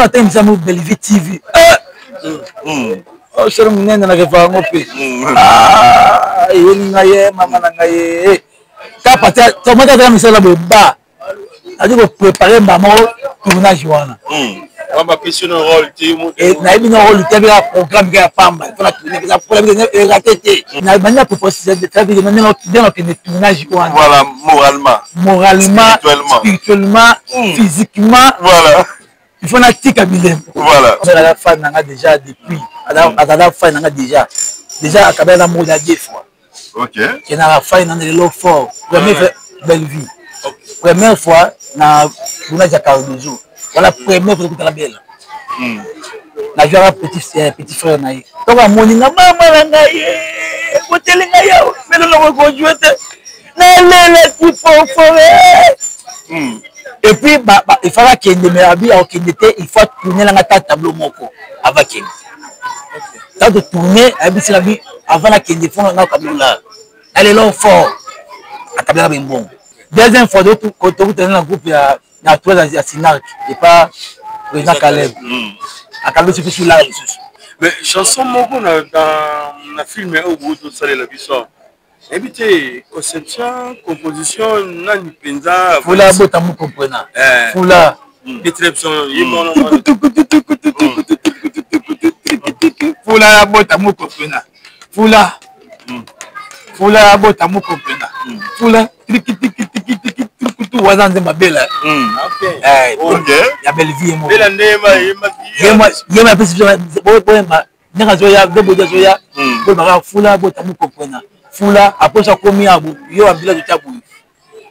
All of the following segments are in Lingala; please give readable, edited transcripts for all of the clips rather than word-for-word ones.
Ntango atangisa mo Bellevue TV, osolo eh! Monene na reva yango mpe ah, eyeli ngai ye mama na ngai ye kapa tomaki azala misala boye ba azi koprépare mbala moko tournage wana. Nayebi na role te, abika programme ka ya pamba mpona tourne erate te. Nabandi na ndenge akende tournage wana. Voilà, moralement. Moralement, spirituellement, physiquement. Voilà. Il faut natika bilembo. Voilà. Azalaka fan na nga déjà depuis, azalaka fan na nga déjà akabela na moko ya deux fois. Kendaka fan na lelo fort. Première fois belle vie, première fois na tournage ya Cardozo wana, première fois tokutana bela, nazwaka petit frère na ye. Ntongo amoni nga, mama na ngai boteli ngai awa, meloloko kojue te, nalelaki fofore. Et puis il faut akende, mais abi akokende te, il faut tourner nanga ta tableau moko avant akende. Ntango totourne, ayebisi na bi avant nakende, fo nga kabola na lelo fort, akabelaka bembongo. Deuxième fois tokutana na groupe ya na tour ya Sinark epa président Caleb, akabisi mpe sulaka lisusu. Mais chanson moko na film oyo boyi tosalela biso, nayebi te conception, composition nani mpenza? Fula bota mu comprena fula. Betela biso ye mwana. Fula ya bota mu comprena fula, fula ya bota mu comprena fula trikitikitikitikitukutu waza nzembo abela ya Bellevue. Bela nde ye mo apesi biso boyemba ndenge azoya, nde boji azoya boyembaka fula bota mu comprena fula. Aposo akomi ya yo ambila totya boye,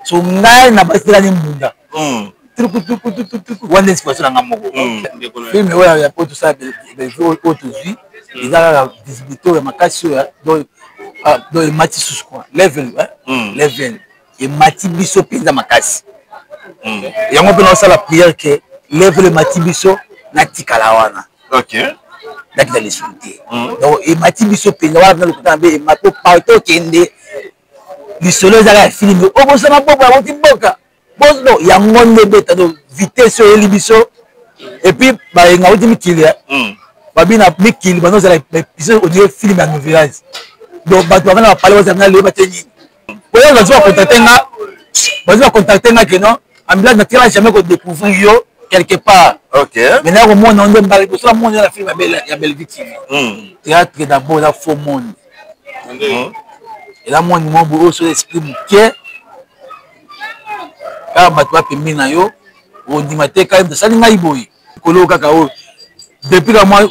so ngai na basitelani mbunda tukutukutukutuku wana, inspiration na nga moko. Film oyo ya po tosala Bellevue oyo tozwi eza kaka visibilité oyo ya makasi oyo. Donc emati susu quoi, level, level emati biso mpenza makasi. Yango mpe naosala prière ke level emati biso, natikala wana, nakita lisusu te. Donc emati biso mpenza wana mpena lokuta na mbe emati po partout okende, lisolo ezaka ya film obosana bobo awuti mboka bozo yango nde ebeta. Donc vitesse oyo eyeli biso, et puis bayenga wuti mikili, babi na mikili banozala épisode on dirait film ya novelas. Donc bato bavanda bapale bazala na leyeba te nini oyo bazwi bacontacte nga, bazwi bacontacte nga ke non, ambulance natikala jamais kodécouvrir yo quelque part. Mais naya komona nde mbala liboso namona na film ya Bellevue TV. Théâtre d'abord eza faux monde, eza monde moko boye oyo so esprit moke kaka bato bapembeni na yo ondima te. Kaka asali ngai boye likolo kaka oyo depuis ka mwa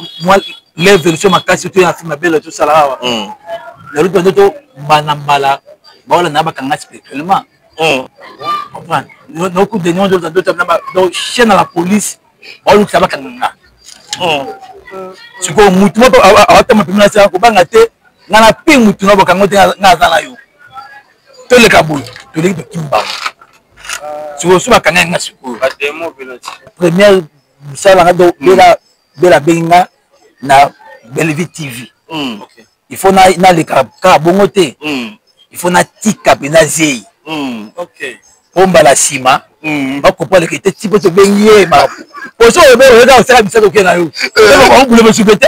level so makasi to ya film abela tosala awa, naluki bando to mbala mbala baolanda bakanga spirituellement, comprendre nokude nyonso. Donc chaîne à la police baolukisa bakanga nga. Sikoyo mutu moko awatama pembeni asala kobanga te, nga na pe mutu na bakango te, nga aza na yo, toleka boye, toleki tokimi bango. Sikoyo so bakanga nga sikoyo première mosala nga. Donc bela bela abengi nga na Bellevue TV, il faut naleka kaka bongo te, il faut natika mpenza zei po mbala nsima bakomprendre te ti mpo tobengi ye poso oyo oyeka osala bisaka oke na yo obule mosupe te.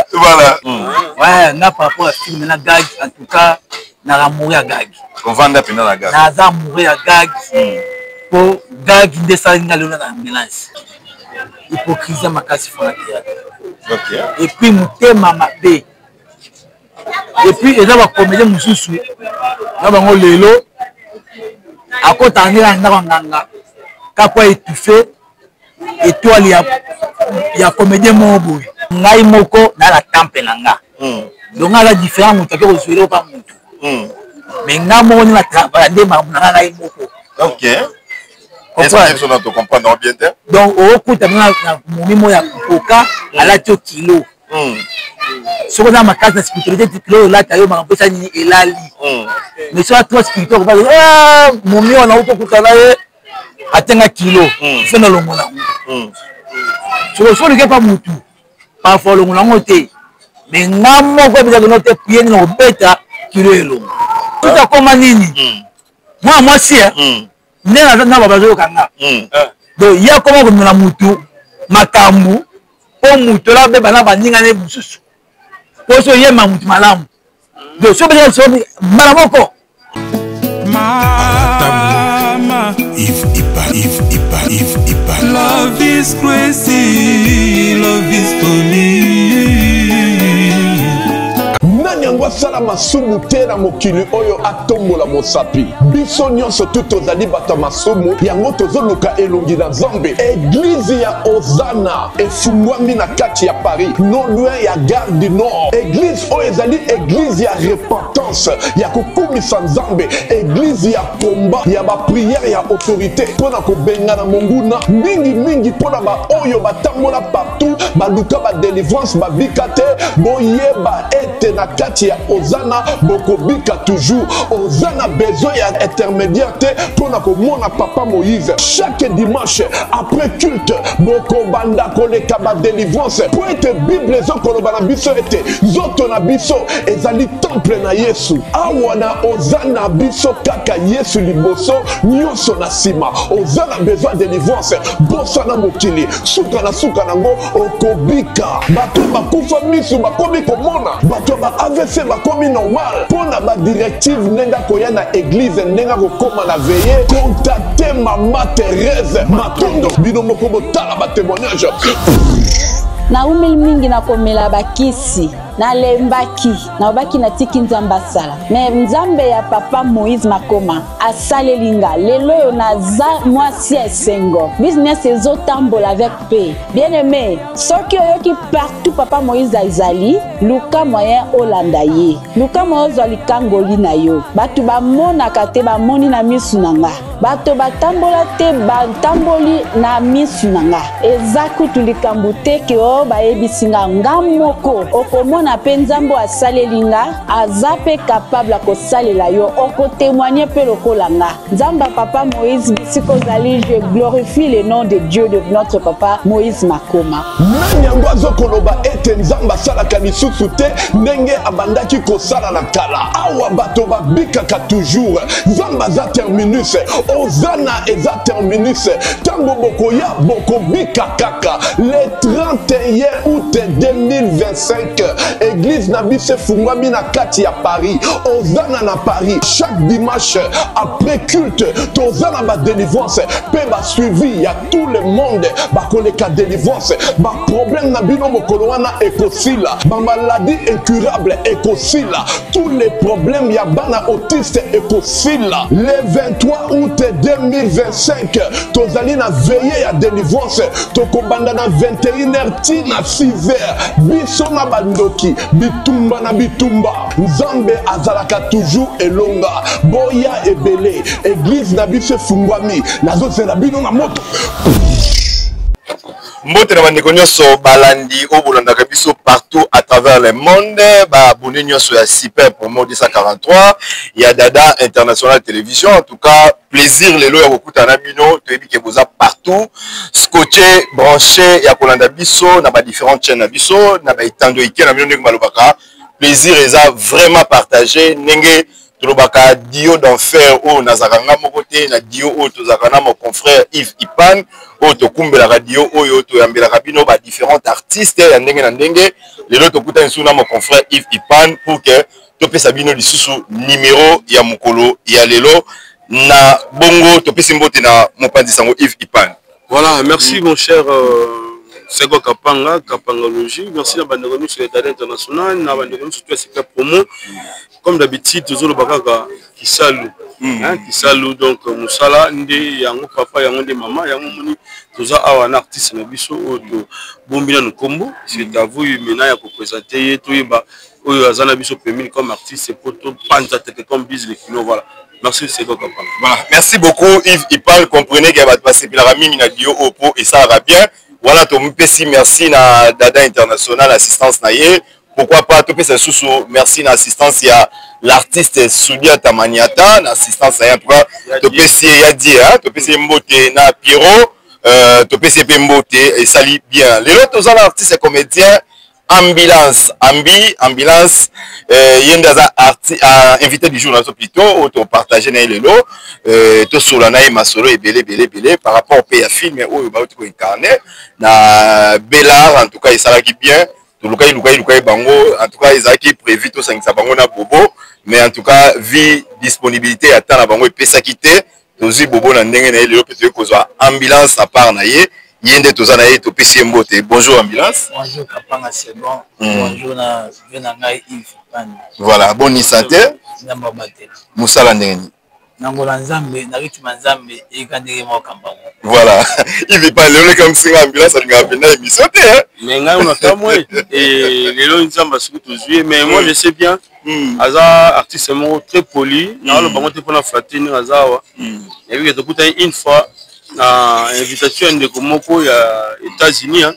Ouais, nga par rapport à film na gag, en tout cas naka amoureux ya gag. Ovanda mpenza na gag. Naza amoureux ya gag po gag nde esalaki nga lelo na ambulance. Hypocrisie makasi fo na théâtre, et puis motema mabe, et puis eza bacomédien mosusu na bango lelo akotaka nde na ndako ya nganga kaka étouffe étoile ya comédien moko boye. Ngai moko na na temple na nga, donc nga aza différent. Moto ake kozwele oka motu, mais nga moko nde na travailla nde makambo na nga ngai moko. Donc okokuta na momi moko ya koka alati yo kilo, soki oza makasi na spiritualité, kilo oyo olata yo makambo esa nini elali. Mais soki trop spirituel, koba momi wana okokuta na ye atenga kilo fe na longola yango. Soki oluki epa mutu, parfois olongola yango te. Mais nga moko ebezaki no te, prie nini kobeta kilo elongo tuta akoma nini mwana mwasi nde na baba azoyoka nga. Donc ye akoma komela mutu makambo. Mpo moto la beba na baninga ne mosusu. Mpo so yema moto malamu. Donc so beza so mbala moko. Mama Yves Ipa, Yves Ipa, Yves Ipa. Love is crazy, love is tony. Nani yango asala masumu te na mokili oyo atombola mosapi? Biso nyonso tu tozali bato ya masumu, yango tozoluka elongi na Nzambe. Eglize ya Ozana efungwami na kati ya Paris, non loin ya gare du Nord. Eglize oyo ezali eglize ya repentance, ya kokumisa Nzambe, eglize ya combat, ya ba prière ya autorite mpo na kobengana monguna, mingi mingi mpo na baoyo batambola partout, baluka ba delivrance babika te. Boyeba ete na kati ya Ozana bokobika toujours. Oza na besoin ya intermédiaire te mpo na komona papa Moïse. Chaque dimanche après culte bokobanda koleka ba delivrance, mpo ete Bible ezokoloba na biso ete nzoto na biso ezali temple na Yesu. Awa na Ozana biso kaka Yesu liboso, nyonso na nsima. Oza na besoin ya delivrance, bosana mokili, suka na suka nango okobika. Bato bakufa misu bakomi komona, bato ya ba AVC bakomi normal. Mpo na ba directive ndenge akoya na eglise, ndenge akokoma na veille, contacte mama Therese Matondo. Bino moko botala ba témoignage. Naumeli mingi na komela bakisi, nalembaki, nalobaki natiki Nzambe asala. Me Nzambe ya papa Moïse Makoma asaleli nga lelo oyo naza mwasi ya esengo, business ezotambola avec paix. Bien aimé, soki oyoki partout papa Moïse azali, luka moyen olanda ye, luka moyen ozwa likangoli na yo. Bato bamonaka te bamoni na misu na nga, bato batambola te batamboli na misu na nga. Eza kutu likambo te ke o bayebisi nga, nga moko okomona pe Nzambe oyo asaleli nga aza pe capable ya kosalela yo, okotemoigne pe lokola nga. Nzambe ya papa Moïse bisika ozali, je glorifie le nom de Dieu de notre papa Moïse Makoma. Nani yango azokoloba ete Nzambe asalaka lisusu te ndenge abandaki kosala na kala? Awa bato babikaka toujours. Nzambe aza terminus, Ozana eza terminus. Tango bokoya bokobika kaka. Le 31 août 2025, eglise na biso efungwami na kati ya Paris. Ozana na Paris chaque dimanche après culte toza na ba délivrance pe ba suivi ya tout le monde bakoleka délivrance. Ba problème na bino mokolo wana ekosila, ba maladie incurable ekosila, tous les problèmes ya bana autiste ekosila. Le 23 août 2025 tozali na veillée ya délivrance, tokobanda na 21h ti na 6h. Biso na bandoki bitumba na bitumba, Nzambe azalaka toujours elonga. Boya ebele, eglise na biso efungwami, nazozela bino na moto. Mbote na bandeko nyonso balandi oyo bolandaka biso partout à travers le monde, ba abonné nyonso ya Super Promo 243 ya Dada International Télévision. En tout cas, plaisir lelo ya kokutana na bino, toyebi ke boza partout scotché, branché ya kolanda biso na ba différentes chaînes na biso na ba etando ike na bino ndenge balobaka. Plaisir eza vraiment partagé ndenge tolobaka dio d'enfer oyo nazalaka nga moko te, na dio oyo tozalaka na mon confrère Yves Ipan oyo tokumbelaka dio oyo toyambelaka bino ba différents artistes ya ndenge na ndenge. Lelo tokutani lisusu na mon confrère Yves Ipan pour que topesa bino lisusu numéro ya mokolo ya lelo. Na bongo topesi mbote na mopanzi sango Yves Ipan. Voilà, merci mon cher Sego Kapanga, Kapangalogie. Merci na bandeko nyonso ya Dada International, na bandeko nyonso ya Super Promo. Comme d'habitude, tozoloba kaka Kisalu. Hein, Kisalu, donc mosala nde yango papa, yango nde mama, yango moni toza awa na artiste na biso oyo tobombi nanu kombo. C'est à vous maintenant ya kopresente ye, toyeba oyo aza na biso pembeni comme artiste po topanza teke comme disent les kino. Voilà. Merci Sego Kapanga. Voilà, merci beaucoup Yves Ipal. Comprenez que bato basepelaka mingi na dio oyo po esalaka bien. Voilà, tomipesi merci na Dada International assistance na ye. Pourquoi pas topesa lisusu merci na assistance ya l'artiste Sudiata Maniata na assistance na ye. En tout cas, topesi ye ya die, hein, topesi ye mbote na Pierrot, topesi ye pe mbote esali bien. Lelo toza na artiste comédien. Ambulance Ambi Ambulance euh, ye nde aza arti, uh, invité du jour na biso plutôt oyo topartage na ye lelo euh, tosola na ye masolo ebele ebele ebele par rapport mpe ya film oyo bauti koincarne na Bellar. En tout cas esalaki bien, tolukaki lukaki lukaki bango. En tout cas ezalaki prévu tosangisa bango na Bobo, mais en tout cas vu disponibilité ya temps na bango epesaki te. Tozwi Bobo na ndenge na ye lelo mpe toyei kozwa Ambulance à part na ye. Ye nde toza na ye, topesi ye mbote. Bonjour Ambulance. Bonjour Kapanga, c'est bon. Bonjour na vie na ngai Yves Pani. Voilà, boni santé? Nzambe abatela. Mosala ndenge nini? Na ngola Nzambe, na rythme ya Nzambe, eyika ndenge moko kambango. Voilà, Yves Pani, lelo leka mosinga Ambulance alingaka mpenza émission te, hein? Mais ngai nakamwe et lelo Nzambe asuki tozwi ye, mais moi je sais bien aza artiste moko très poli. Naoloba ngo te mpona flatter ndenge aza awa. Nayebi ke tokutani une fois na invitation ya ndeko moko ya États-Unis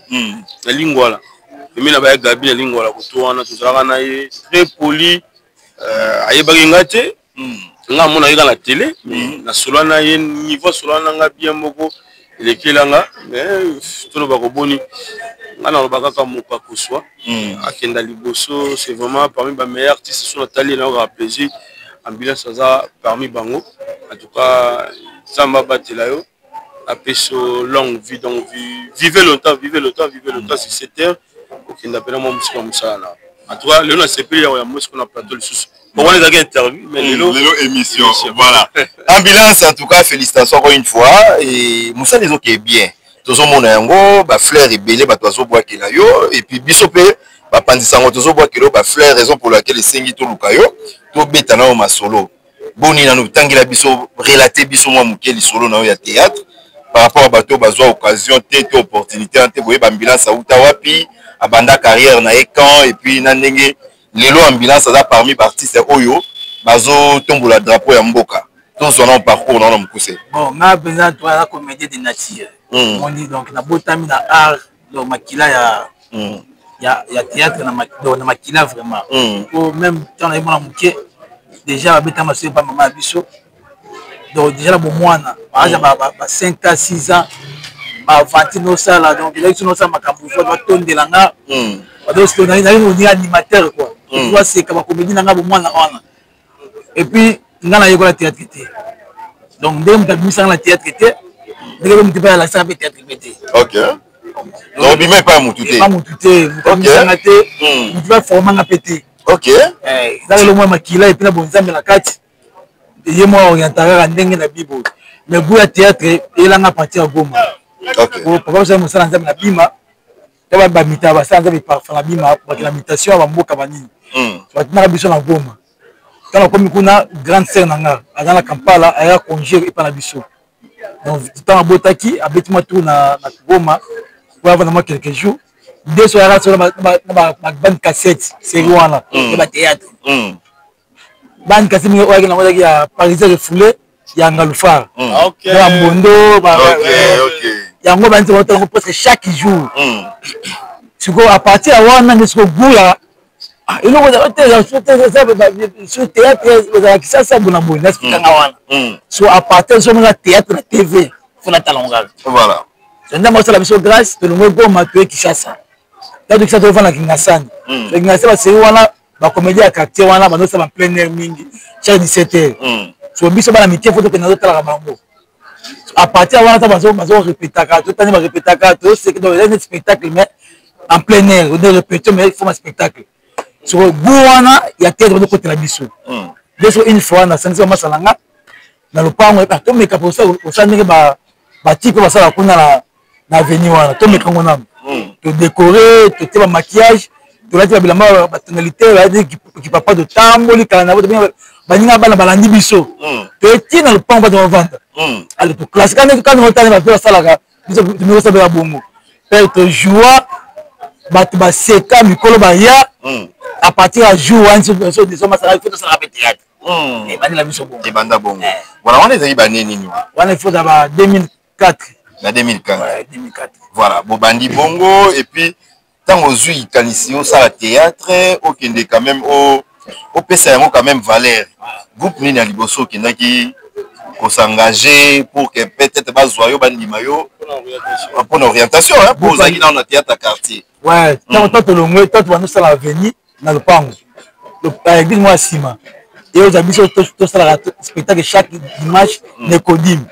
na Lingwala, pembeni na baya Gabi na Lingwala. Koto wana tozalaka na ye, très poli. Ayebaki nga te, nga amonaki kaka na télé. Nasolola na ye, niveau asolola na nga bien moko elekelanga. Mais toloba koboni, nga naloba kaka moka koswa akenda liboso. C'est vraiment parmi ba meilleurs artistes. So natali ye, nayokaka plaisir. Ambulance aza parmi bango. En tout cas Nzambe abatela yo, apesi yo longue vie. Donc vivez longtemps, vivez longtemps, vivez longtemps sur cette terre. Okenda mpena mwa mosika mosala na. En tout cas lelo nasepeli ya koya mosiko na plateau lisusu. Bon, wana ezalaki interview, mais lelo lelo émission. Voilà, Ambulance, en tout cas félicitations encore une fois. Et mosala ezokee bien, tozomona yango, bafleur ebele bato bazobwakela yo. Et puis biso mpe bapanzisa yango, tozobwakela yo bafleur, raison pour laquelle esengi toluka yo, tobeta na yo masolo. Boni nanu, tangela biso, relate biso mwa moke lisolo na yo ya théâtre par rapport à bato bazwa occasion te to opportunité wana te koyeba Ambulance auta wapi, abanda carrière na ye quand, et puis na ndenge lelo Ambulance aza parmi baartiste oyo bazotombola drapeau ya mboka. Tozwa na parcours na wana mokuse. Bon, nga mpenza toza comédien de nature. Moni, donc nabotami na art, donc makila ya théâtre na, donc, na makila vraiment. Po même ntango naye mwana moke déjà, babetama soki pa mama ya biso. Donc déjà na bomwana, baza ba 5 ans, 6 ans, baaventure nosala. Donc ezalaki so nosala makambo fo batondela nga, nayi oninga animateur quoi, baseka bacomédie na nga bomwana wana. Et puis nga nayekola théâtre te. Donc ndenge moto abimisanga na théâtre te, ndenge moto mpe alakisaka mpe théâtre mpe te. Ok, donc obima epai ya motu te? Epa motu te, moto abimisanga te, motu mpe aformanga mpe te. Eza lelo mwa makila et puis na bonzambe na kati, ye mwa orienta kaka ndenge na bibo. Mais goût ya théâtre eyelanga partir ya Goma. Papa osala mosala Nzambe na Bima, ta bamita basala Nzambe parfum na Bima, bakela mutation ya bamboka banini, batinaka biso na Goma. Ntango akomi kuna, grande sœur na nga aza na Kampala, aya congé epa na biso. Donc ntango abotaki, abeti mwa tour na Goma po avanda mwa quelques jours. Nde so ayaka so na babande cassette, série wana ya bathéâtre, bande cassette mingi oyaki nango ezalaki ya Parisien refoulé ya Ngalufar na bambondo yango. Banzi baotalango presque chaque jour. Sikoyo à partir ya wana nde sikoyo goût ya eloko sur théâtre ezala Kisasa bona boye, nasikanga wana. So à partir so mona théâtre na TV, fo natala ngo kaka. Nzambe asala biso grâce, tolongwe Goma, toye Kinshasa. Ta Kinshasa, tofanda Kingasani. Kingasani, basérie wana, bacomédie ya quartier wana bazosala plein air mingi chaque 17 heures. So biso bana mike fo tokende azotalaka bango. À partir wana ta bazorepetaka, totani barepetaka, toseke. Donc eza neti spectacle mais en plein air, ode répétition mais foma spectacle. So goût wana ya théâtre bazokotela biso nde. So une fois nasangisi bamasala nga na lopango, tomeka kosala ndenge batipe basala kuna na avenue wana, tomeka ngo nanu, todécore, totie bamaquillage, tolati babilamba, batonalité, kipapa, totamboli kala na baninga, bana balandi biso, toetie na lopango, bato bavanda. Ale toclasse kani otani, bato basalaka biso tomikosabela bongo mpe tojoua, bato baseka, mikolo baya. À partir ya jour wana, so masala ifo tosalaka mpe théâtre, ebandela biso bongo. Ebanda bongo. Voilà, wana ezali bane nini? Wana ifo za ba 2004. Na 2004? Ouais, 2004. Voilà, bobandi bongo. Et puis ntango ozwi likanisi osala théâtre, okende quand même opesa yango quand même valeur, groupe nini ya liboso okendaki kosengage pour que peut-être bazwa yo, bandima yo mpona orientation, po ozalaki nano na théâtre ya quartier? Ouais, ntango to tolongwe, to tobanda osala avenue na lopango, église moko ya nsima eyoza biso, tosalaka spectacle chaque dimanche na Ecodim,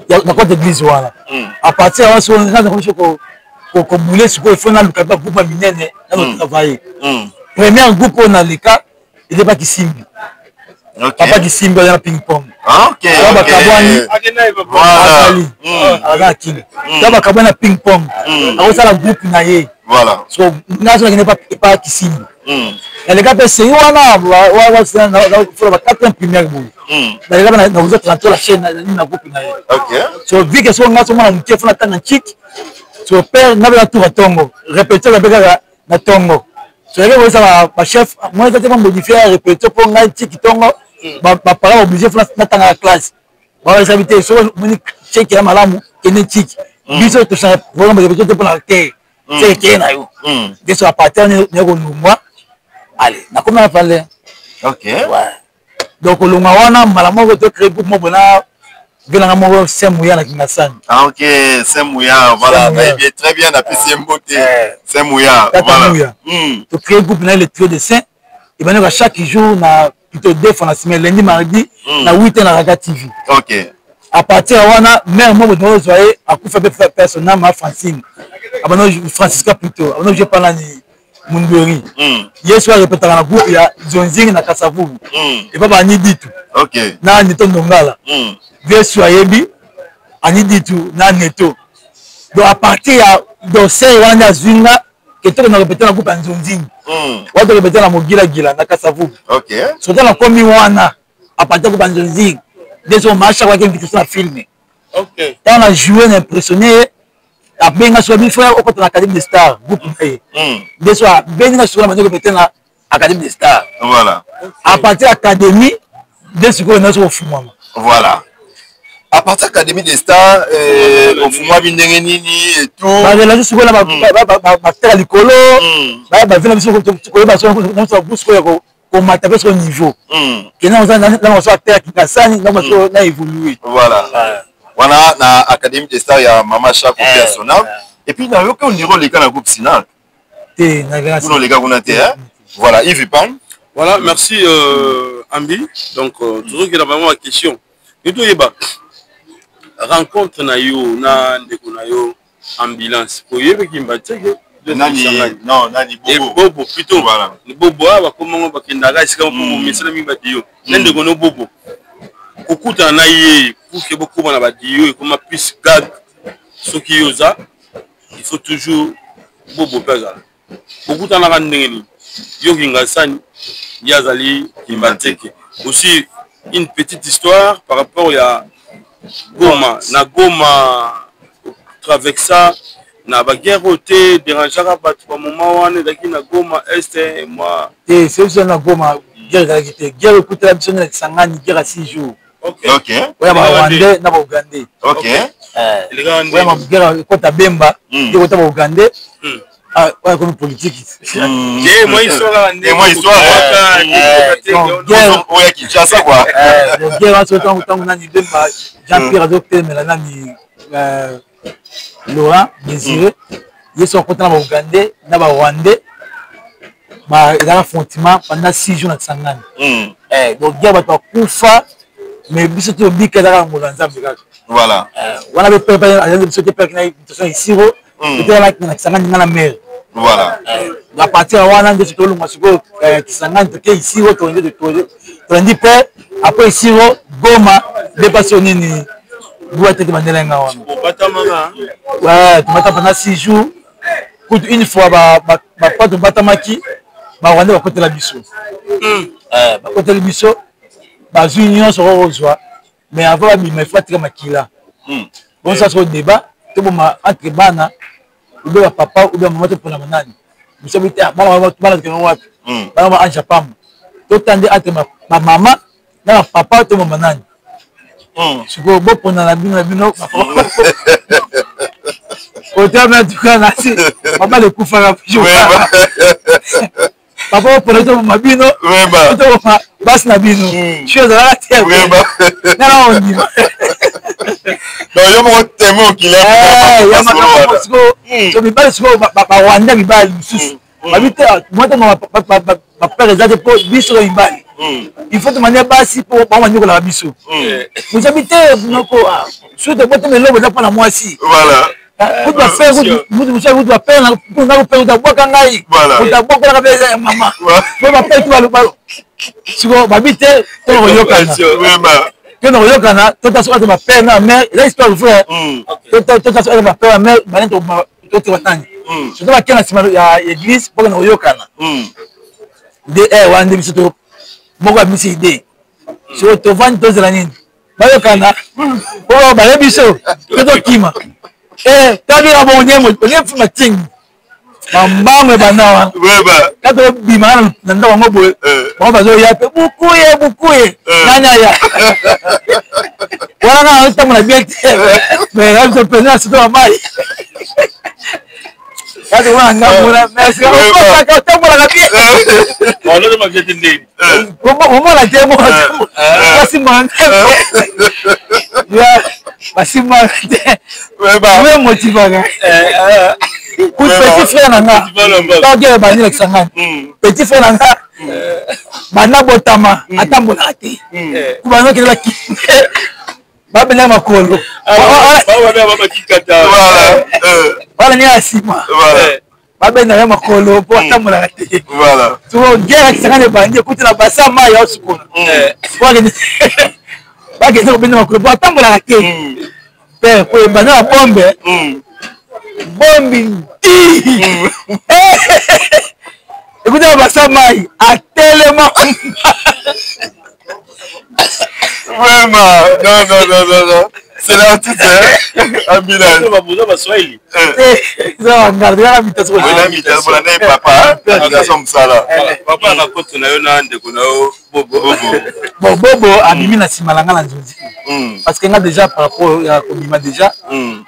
na compte église wana. À partir ya wana, sikoyo nga nakomi so kobule. Sikoyo ifo naluka ba groupe ya minene na kotravaille. Première groupe oyo naleka eza Kisimbi, papa Kisimbi aza na ping pong. Bakabwani, azali aza na kini ta, bakabwani na ping pong, akosala groupe na ye. So nga so nakende epa Kisimbi, naleka mpe série wana fola ba 4 première boye, naleka mpe nakozwa 33 la chaîne na groupe na ye. So vu que so nga so mwana moke, fo natanga nciki, so père nga mpe natuka ntongo, répétition mpe kaka na ntongo. Soyeke koyesa bachef moi eza te, bamodifie ya répétition mpo ngai ntiki ntongo, baparent obligé fo natanga classe. Bayesabi te, soki omoni cheke ya malamu, kende ntiki. Biso tosanga programme répétition te mpona te seke keye na yo nde. So à partir naye kolongwa, ale nakomi na pale. Donc kolongwa wana, mbala moko to créé groupe moko na velanga moko, Saint Mouya na Kingasani. Ah ok, Saint Mouya, voilà, nayebi très bien, napesi ye mbote, Saint Mouya. Tata Mouya. To créé groupe na ye, le trio de Saint. Ebandaka chaque jour na, plutôt deux fois na semaine, lundi, mardi, na 8 na Raga TV. À partir ya wana, mare moko tozwa ye, akufa mpe personnage ma Francine, abano Francisca plutôt, abano je panani Mundweri. Ye so arepetaka na groupe ya Zonzing na Kasavubu, epa baani Ditu na Neto Ndongala. Vie so ayebi ani Ditu na Neto. Donc à partir ya dossier wana nde azwi nga ke tokenda repete na groupe ya Nzonzing wana, torepete na Mogilagila na Kasavubu. Soki nakomi wana, à partir ya groupe ya Nzonzing nde so maasha kwaki invitation na filme. Ntango na joue na impressionné ye, abenga so bifo okota na Académie de Star, groupe na ye. Nde so abengi nga sikoyo na bandeko pete na Académie de Star. À partir ya académie nde sikoyo nazo kofungwama. Voilà, à partir Académie des Stars, ofungwami ndenge nini et tout? Barelation sikoyo na bateka likolo, baya bavina biso koyeba so sikoyo komata mpe sikoyo niveau kena na so ateka Kingasani na so na évolue. Voilà, wana na Académie des Stars ya Mama Chako personnel. Et puis nayoki ondire oleka na groupe Sinal. Te. Kuna oleka kuna te, hein? Voilà, Yves Pan. Voilà, merci Ambi. Donc tozokenda vraiment ba question ni toyeba rencontre na yo na ndeko na yo ambulance, oyebeki Mbateke? Nani? Non, nani? Bobo. Bobo plutôt. Voilà. Bobo awa bakomango bakendaka esika moko, bomesana mingi badio na ndeko no Bobo. Kokutana na ye pour que bokóma na badio ekóma plus gag, soki yo oza, il faut toujours Bobo mpe azala. Bokutanaka ndenge nini? Yo Kingasani, ye azali Kimbanseke. Aussi une petite histoire par rapport ya Goma, na Goma traversa na baguerre oyo te dérangeaka bato bamoma wana ezalaki na Goma Est moi. Te, c'est biso na Goma guerre ezalaki te. Guerre ekutela biso na Kisangani, guerre ya 6 jours oya Barwandais na Baugandais. Oya guerre ekota Bemba, ekota Baugandais, oya komi politique. Moi histoire oya Kinshasa quoi. Guerre wana soki ntango nani, Bemba Jean Pierre azotelemela nani, Laurent Désiré, ye so akota na Baugandais na Barwandais, ezalaka affrontement pendant 6 jours na Kisangani. Donc guerre, bato bakufa, mais biso tobika, ezalaka ngolo ya Nzambe kaka. Wana mpe azali biso te mpe na invitation isiro totelaki na Kisangani, nga na mare. À partir ya wana nde tolongwa sikoyo Kisangani, toke Isiro, tolandi mpe après Isiro, Goma nde mpasi oyo nini buwa tete bandela nga wana. Tobata pendant 6 jours. Kutu une fois bapa tobatamaki, Barwandais bakotela biso, bakoteli biso, bazwi nyonso kokozwa. Mais avant babima, ifo atika makila. Bonso soko débat toboma entre bana ube bapapa ube bamama, topona banani. Biso bi te, bana bana tokende wapi? Bana ba anja pamba, totande entre bamama na bapapa, toboma nani? Sikoyo bopona na bino na bino. Otama tuka nasi mabala ekufaka, papa opona toboma bino, toboma basi na bino, sio ezalaka te nana ondima. Donc yo moko témoin oculaire. Eh, ya makambo sikoyo. So mibali sikoyo barwandais mibali mosusu babi te mwa ntango bapere eza te mpo biso mibali il faut tomania basi mpo bango banyokolaka biso. Mozabi te noko soki tobotama eloko eza mpona mwasi. Kutu bapere, mutu mosusu kutu bapere nga kopere kutu abwaka ngai, kutu abwakolaka mpe eza ya mama po bapere tu baloba. Sikoyo babi te, tona koyokana, tona koyokana, tota soki ata bapere na mare eza histoire vraie, tota soki ata bapere na mare bane totewa nani, surtout bakei na nsima ya église mpo na koyokana nde wana nde biso to moko abimisi idée. Sikoyo tovandi, tozela nini? Bayokana oyo bayebi biso to tokima. Tabika bongo nye mfuma tingi bambango ebanda wana kaka obima na ndako yango boye, bango bazoya mpe bukuye bukuye nani aya wana kaka ntango na bien te, mais ya biso mpenza na soto ya mai kaka wana ngambo na merci okosaka otambolaka bien, omona te basimbaka te, basimbaka te, oyo motivaka kutu petit frère na nga tokele bandi lakisa ngai petit frère na nga banda botama atambolaka te, kubanda okende babendaka makolo wana nde ya nsima babendaka makolo mpo atambolaka te. So guerre akisanga na ebandi, ekuti na basa mai aosukola, bakende kobenda makolo mpo atambolaka te. Père po ebanda na bombe bombi ti ekuti na basa mai atelema. Vraiment, non, non, non, non, non. C'est l'artiste, hein? Ambulance. Babuza Baswahili. Eza bangala, eza mitation. Wana mitation, wana ye papa, garçon mosala. Papa akakoto na yo na ndeko na yo Bobo. Bon, Bobo abimi na nsima na nga na nzonzi, parce que nga déjà par rapport ya kobima déjà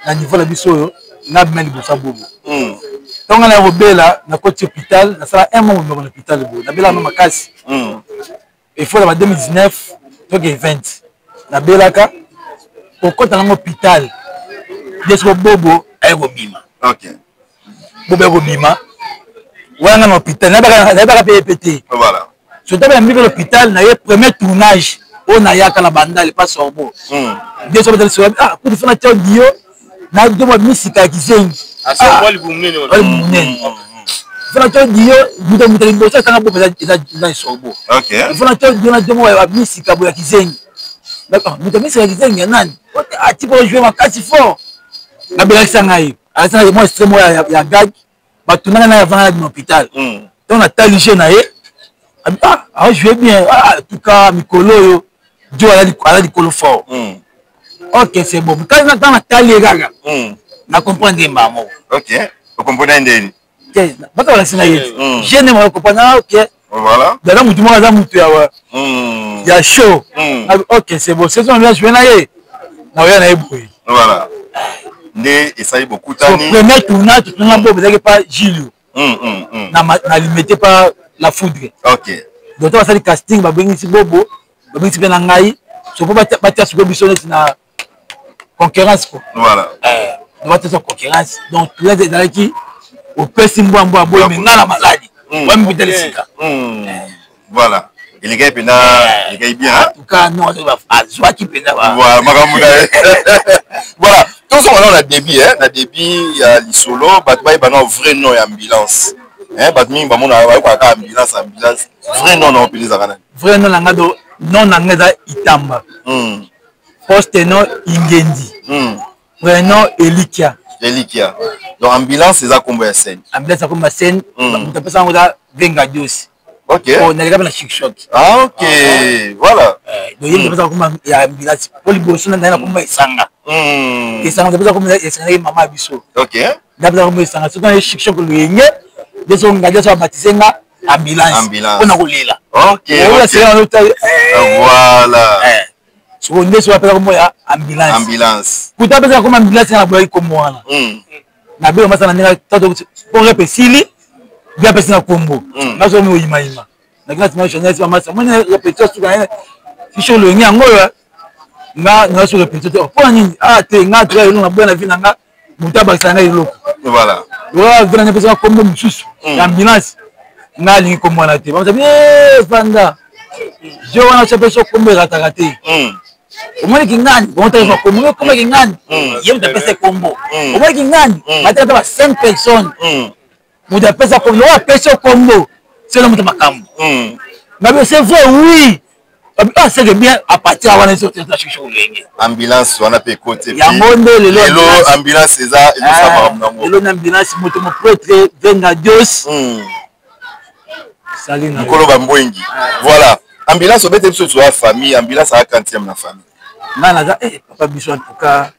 na niveau na biso oyo, nga abima liboso ya Bobo. Ntongo nga na ya kobela, nakoti hôpital, nasala un mois mobimba na hôpital boye, nabelaka no makasi. Il faut na ba 2019 toke 20 nabelaka, kokɔta nango hôpital nde soko Bobo aye kobima. Bobo aye kobima wana nga na hôpital, nayebaka mpe ye pe te. Surtout na mbi l'hôpital na ye, premier tournage oyo nayaka na Bandale pa Sorbo nde so batali soki ah kutu fana tia dio na domo misika ya kizengi monene, fana tia dio moto moto liboso atanga Bobo eza Sorbo, fana tia dio na domo ya misika boya kizengi, moto misika ya kizengi ya nani atipa ojouer makasi fort. Nabelakisa ngai alakisa mwa extrait moko ya gag batunaka na avanga na hôpital. Donc natali jeu na ye, ah ajoue bien, ah en tout cas mikolo oyo dio aza likolo fort. Ok, c'est bon. Kasi ntango natali ye kaka, na comprendre ye mbala moko. Ok, ocomprendre ndeni? Bato balakisi na ye je nde moko comprendre, ah ok. Dada motu moko aza motu ya show. Ok, c'est bon, saison ya joué na ye na oya na ye boye. Voilà, nde esali bokutani. Premier tournage totunga Bobo ezalaki pa Gilio na Limete pa La Foudre. Donc basali casting, babengisi Bobo, babengisi mpe na ngai, so mpo batia sikoyo biso neti na concurrence quoi. Batia so concurrence, donc tournage ezalaki opesi mbwa mbwa boye, me ngai na maladi wamibutali sika. Voilà, elekaki mpenza, elekaki bien. En tout cas non, azwaki mpenza. Voilà makambo na ye. Voilà, tozonga nao na début, hein, na début ya lisolo. Bato bayeba nao vrai nom ya Ambulance, hein. Bato mingi bamona, bayokaka kaka Ambulance, Ambulance. Vrai nom nao mpenza ezalaka nani? Vrai nom na nga do nom na nga eza Itamba, poste nom Ingendi, prénom Elikia. Elikia. Donc Ambulance eza kombo ya scène? Ambulance eza kombo ya scène. Moto apesa yango eza Venga Diosi. Oh, naleka mpe na Chic Choc. Ah ok, voilà. Donc ye moto apesa kombo ya Ambulance po liboso na naye na kombo Esanga. Esanga, moto apesa kombo Esanga ye mama ya biso. Nde apesa kombo Esanga. Soki naye Chic Choc loyenge nde so ngadi so abatise nga Ambulance mpona kolela. Soko nde so apesa kombo ya Ambulance. Ambulance. Kuta apesa kombo Ambulance, nga naboyaki kombo wana. Nabela masala ndenge po rep esili bi apesi na kombo nazomi oyimayima nakina tima chanel tima masa moni répétition suka na fiche olongi yango oyo. Nga nga so répétition te. Mpo na nini? Ah te, nga toya eloko na boya na vie na nga, moto abakisa nga eloko. Voilà. Lokola vie na nga epesaka kombo mosusu ya ambulance, nga alingi kombo wana te. Bamosabi, eh, fanda. Je wana so apesi yo kombo erataka te. Omoni kingani, bango tala kombo, kombo kingani. Ye moto apesa kombo. Omoni kingani, batala ata ba 5 personnes. Moto apesa kombo, lokola apesi yo kombo, selo moto makambo. Ngabi, c'est vrai, oui. Ah, c'est que bien à partir wana ezo teza shushu olenge. Ambulance wana pe côté. Yango nde lelo lelo ambulance eza ezo sala makambo nango. Lelo na ambulance moto mo prêtre venga Dios. Sali na. Nkolo ba mbwengi. Voilà. Ambulance obete biso tsoa famille, ambulance a quantième na famille. Nga naza eh papa biso en tout cas.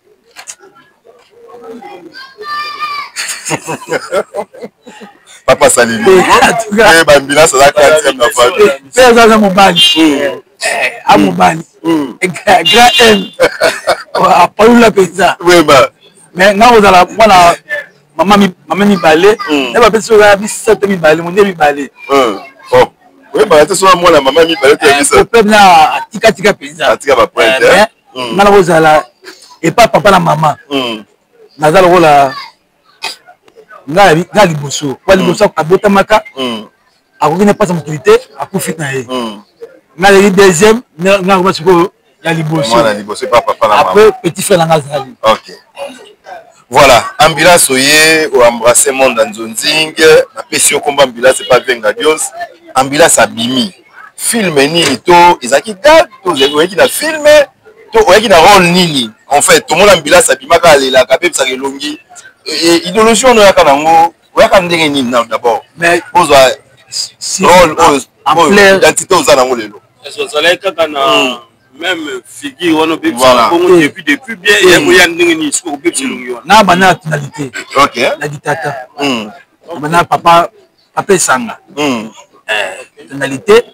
Papa salili. Eh ba ambulance aza quantième na famille. Pe aza mobali. A mobali. Grand M. Apalula penza. Vraiment. Mais nga kozala mwana mama mama mibale na bapesi oyo ya misato mibale monde mibale. Oh. Oyebaka te soki mwana mama mibale to ya misato. Pe na atika tika penza. Atika ba pointe. Nga na kozala epa papa na mama. Naza lokola nga liboso. Kwa liboso abotamaka akoki na pasa mokili te akufi na ye. Nga leli deuxième nga akoma sikoyo ya liboso. Mwana liboso epa papa na mama. Après petit frère na nga azali. OK. Voilà, ambulance oye o embrasser monde nzonzing, bapesi yo kombo ambulance epa Venga Dios, ambulance abimi. Film nini to ezalaki gag to oyaki na film to oyaki na rôle nini? En fait, tomona ambulance abimaka alelaka abebisaka elongi. Idéologie wana oyaka nango, oyaka ndenge nini na d'abord? Mais ozwa rôle oyo oyo identité oza nango lelo. Ezalaki kaka na même figure wana obebisa bongo depuis depuis bien ya koya ndenge nini soki okobebisa elongi wana. Na bana ya tonalité. OK. Na ditata. Bana papa papa esanga. Tonalité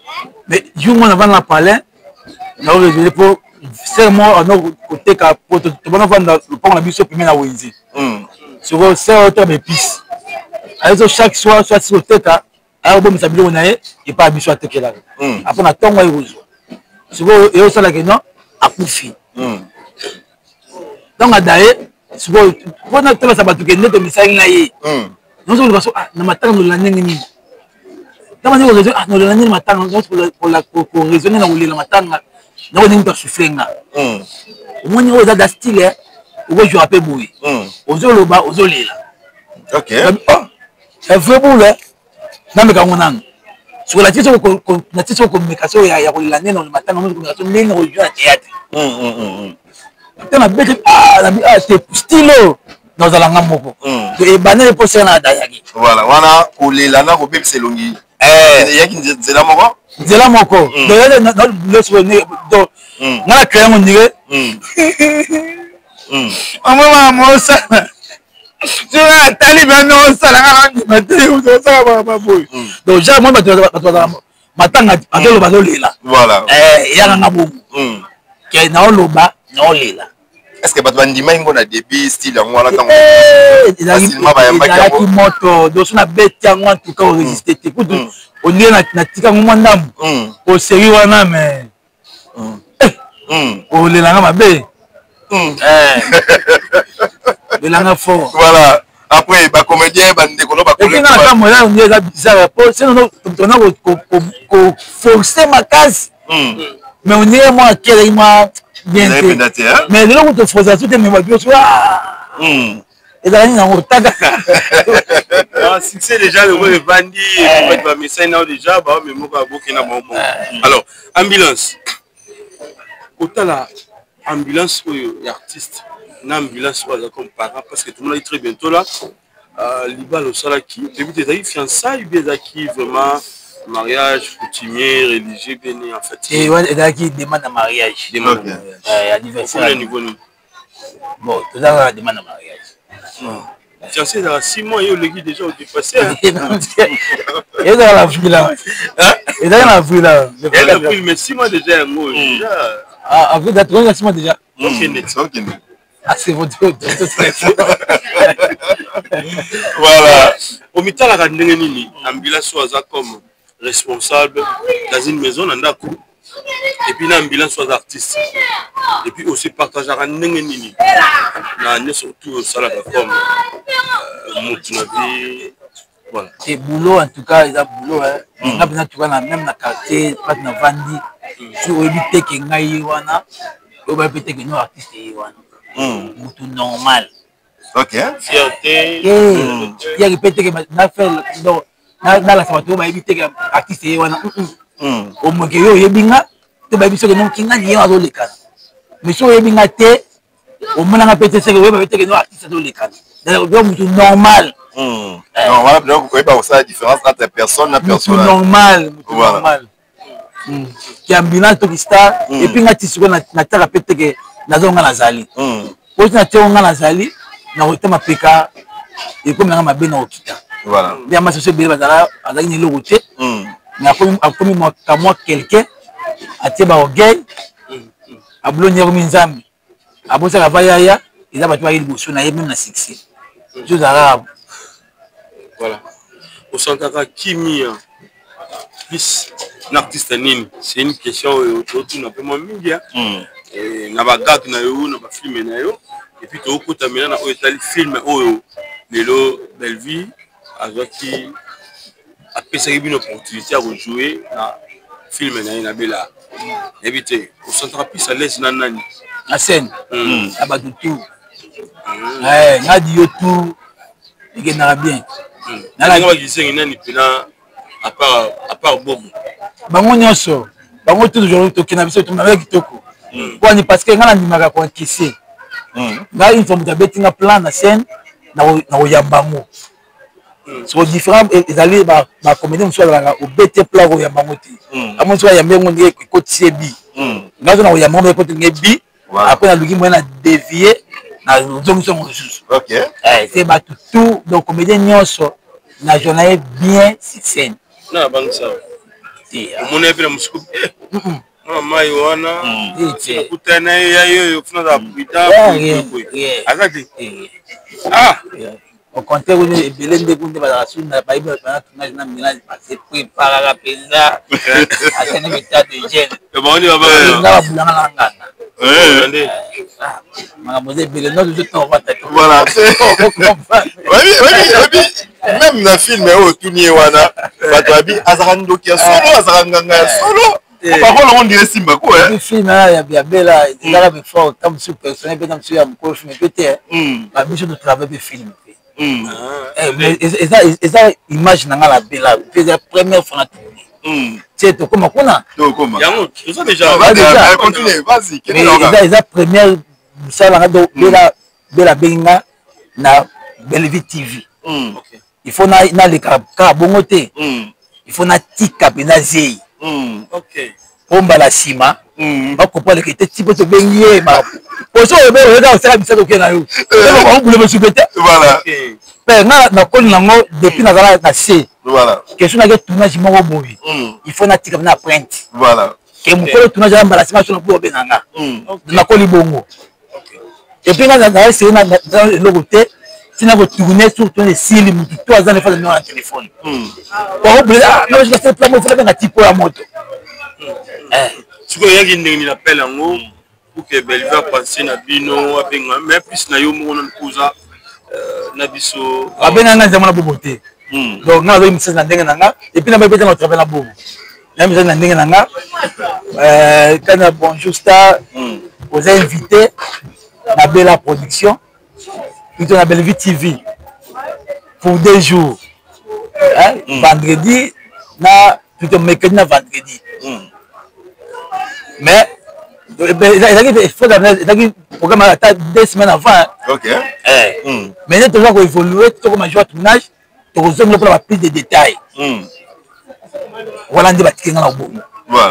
mais jour mwana vanda na palais na raisonner po sœur moko ano koteka po tobana vanda lopango na biso pembeni na wenze. Sikoyo sœur oteka ba épices. Ayezo chaque soir soit si koteka ayakobomisa biloko na ye epai ya biso atekelaka. Après na ntongo aye kozwa. Sikoyo eyosalaka non akufi. Donc adaye sikoyo mpona tolasa bato ke nde tomisaki na ye. Nyonso koloba so na matanga nolela ndenge nini? Ntango ndenge koraisonne ah nolela ndenge matanga nyonso koraisonne na kolela matanga nako ndenge moto asouffle nga. Omoni oyo eza da style okozwaka mpe boye. Ozoloba ozolela. OK. Oh, vrai boule nameka yango nanu. Sikoyo natie soko komeka so ya kolela ndenge na matanga nyonso komeka so ndenge na kozwa na théâtre. Te na beti ah na ah te stylo nazala nga moko. Ebandeli mpo seka na adayaki. Voilà, wana kolela na kobebisa elongi. Eyaki nzela moko? Nzela moko. Donc nga na créé yango ndire. Mama mosala. Soki atali bana osala nga na ndima te osala makambo boye. Donc genre moi bato bazala matanga azoloba azolela. Voilà. Eyaka nga bongo. Ke naoloba naolela. Est-ce que bato bandimaki ngo na début style yango wana ntango ezalaki moto donc so nabeti yango en tout cas oresiste te kutu ondire natika yango mwa ndambo oseri wana mais olelanga mabe olelanga fort. Voilà. Après ba comédien ba ndeko no ba collègue. Nga na kamwe eza ndenge eza bizarre po sinon tona ko forcer makasi. Mais on dirait moi qui est moi bien te. Mais lelo kutu forcer te mais ba biso ah. Ezalaki nango ta kaka. Succès déjà le rôle evandi bato bamesani nao déjà baomemoko aboki na bango. Alors ambulance kotala ambulance oyo ya artiste na ambulance oyo aza comme parent parce que tomonaki très bientôt là libala osalaki début ezalaki fiançailles bien ezalaki vraiment mariage coutumier religieux bien en fait. Ezalaki demande ya mariage. Demande ya mariage. Anniversaire. Niveau nini? Bon, tozalaka demande ya mariage. Fiancé ezalaka 6 mois ye oleki déjà odépassé. Ezalaka na avril awa. Ezalaka na avril awa. Ezalaka na avril mais 6 mois déjà yango déjà. Ah, avril date tokoki na 6 mois déjà. Okende. Okende. Ah, c'est bon, Voilà. Omitalaka ndenge nini ambulance oyo aza comme responsable dans une maison na ndako. Et puis na ambulance oza artiste, et puis ose partageaka ndenge nini na nyonso tout osalaka comme motu na vie? Voilà. Et boulot, en tout cas, eza boulot. Nga mpenza, en tout cas, na même na quartier place na vandi, soki oyebi te ke ngai ye wana, oyo mpe te ke no artiste ye wana, motu normal. Fierté. Yaki mpe teke na faire, donc nalasa bato oyo bayebi teke artiste ye wana. Omoke yo oyebi nga to bayebi soki noki nga ye azolekana, mais soki oyebi nga te, omonanga mpe te, seke oyeba mpe teke no artiste azolekana. Donc motu normal. Non, wana donc koyeba kosala différence entre personne na motu personnage. Normal, motu normal ki ambulance to ki star. Et puis nga ti sikoyo natiaka mpe teke nazonga nazali po ti natia nga nazali na kota mapeka ekomi nanga mabe na kokita. Nde ya masi ebele bazala azalaki na eloko te, mais akomi kamwa quelqu'un, atie ba orgueil, abuloni, akomi nzambe, abosaka va yaya eza bato baye liboso na ye même na succès tozalaka. Voilà, osantaka kimia plus na artiste nini? C'est une question oyo totuna mpe mwa mingi na bagag na yo, na bafilme na yo. Et puis tokota mena na oyo etali film oyo lelo Bellevue azwaki, apesaki bino opportunité ya kojouer na film na ye na Bela. Nayebi te, osantaka plus à l'aise na nani? Na scène, na bato tout nga di yo tout ekendaka bien. Nalinga bakisengi nani mpena à part Bobo? Bango nyonso, bango toujours tokenda biso tomaka kitoko kwani, parce que nga nandimaka koencaisser. Ngai, une fois moto abeti nga plan na scène, na koyamba yango. Soko différent ezali, bacomédien mosusu azalaka obete plan, koyamba yango te. Amo mosusu ayambi yango ndenge ekotisi ye bi. Ngai so na koyamba yango ekoti ndenge bi, après naluki moyen na dévier, nazongisi yango lisusu. C'est bato tout, donc comédien nyonso na joue na ye bien sur scène. Na bangisa omona ye mpe na mosuku mwana mai wana, nakutana na ye ya ye oyo funa azala prudent, aza te. Au contraire, kuna ebele nde kuna nde bazalaka su bayebi bana tournage na mélange, base préparaka mpenza atene état de gêne nga babulanga na nganga makambo eza ebele no tozotovata. Voilà, même na film oyo otuni ye wana, bato babi azalaka ndoki ya solo, azalaka nganga ya solo, parole yango ndire esimba ko. Film ya Bela ezalaka mpe fort, ta mosusu personnel mpe ta mosusu ya mokolo film mpe te, babiso totravaille mpe film mpe eza image na nga na Bela mpe eza première fois na tourne tie tokóma kuna. Eza première mosala nga. Donc Bela, Bela abengi nga na Bellevue TV, il faut naleka kaka bongo te, il faut natika mpenza zei po mbala nsima bakomprendre te ti mpo tobengi ye. Poso oyo oyeka osala bisaka oke na yo obule mosupe te. Mpe nga nakoli nango depuis nazala na se question nake tournage moko boye, il faut natika na empreinte ke mokolo tournage ya mbala nsima so na mpo obenga nga. Nakoli bongo. Et puis nga nazala eseye na eloko te ntina kotourne, surtout esili motu to aza na efasa na telefone benga tipo ya moto. Sikoyo oyaki ndenge nini appel yango pour que Bellevue apense na bino, abenga, mais plus na yo moko nanu mpo oza na biso? Abenga nga nzambe na Bobo te. Donc nga nazoki misasi na ndenge na nga, et puis na bayebi te na travail na Bobo na misasi na ndenge na nga. Kana bonjour star, oza invité na Bela Production, plutôt na Bellevue TV pour 2 jours, hein? Vendredi na, plutôt mercredi na vendredi. Mais ezalaki programme ata 2 semaines avant. Mais nde toza koévolue, tokoma jour tournage, tokozongela mpona ba plus de détails. Wana nde batiki nga na bongo.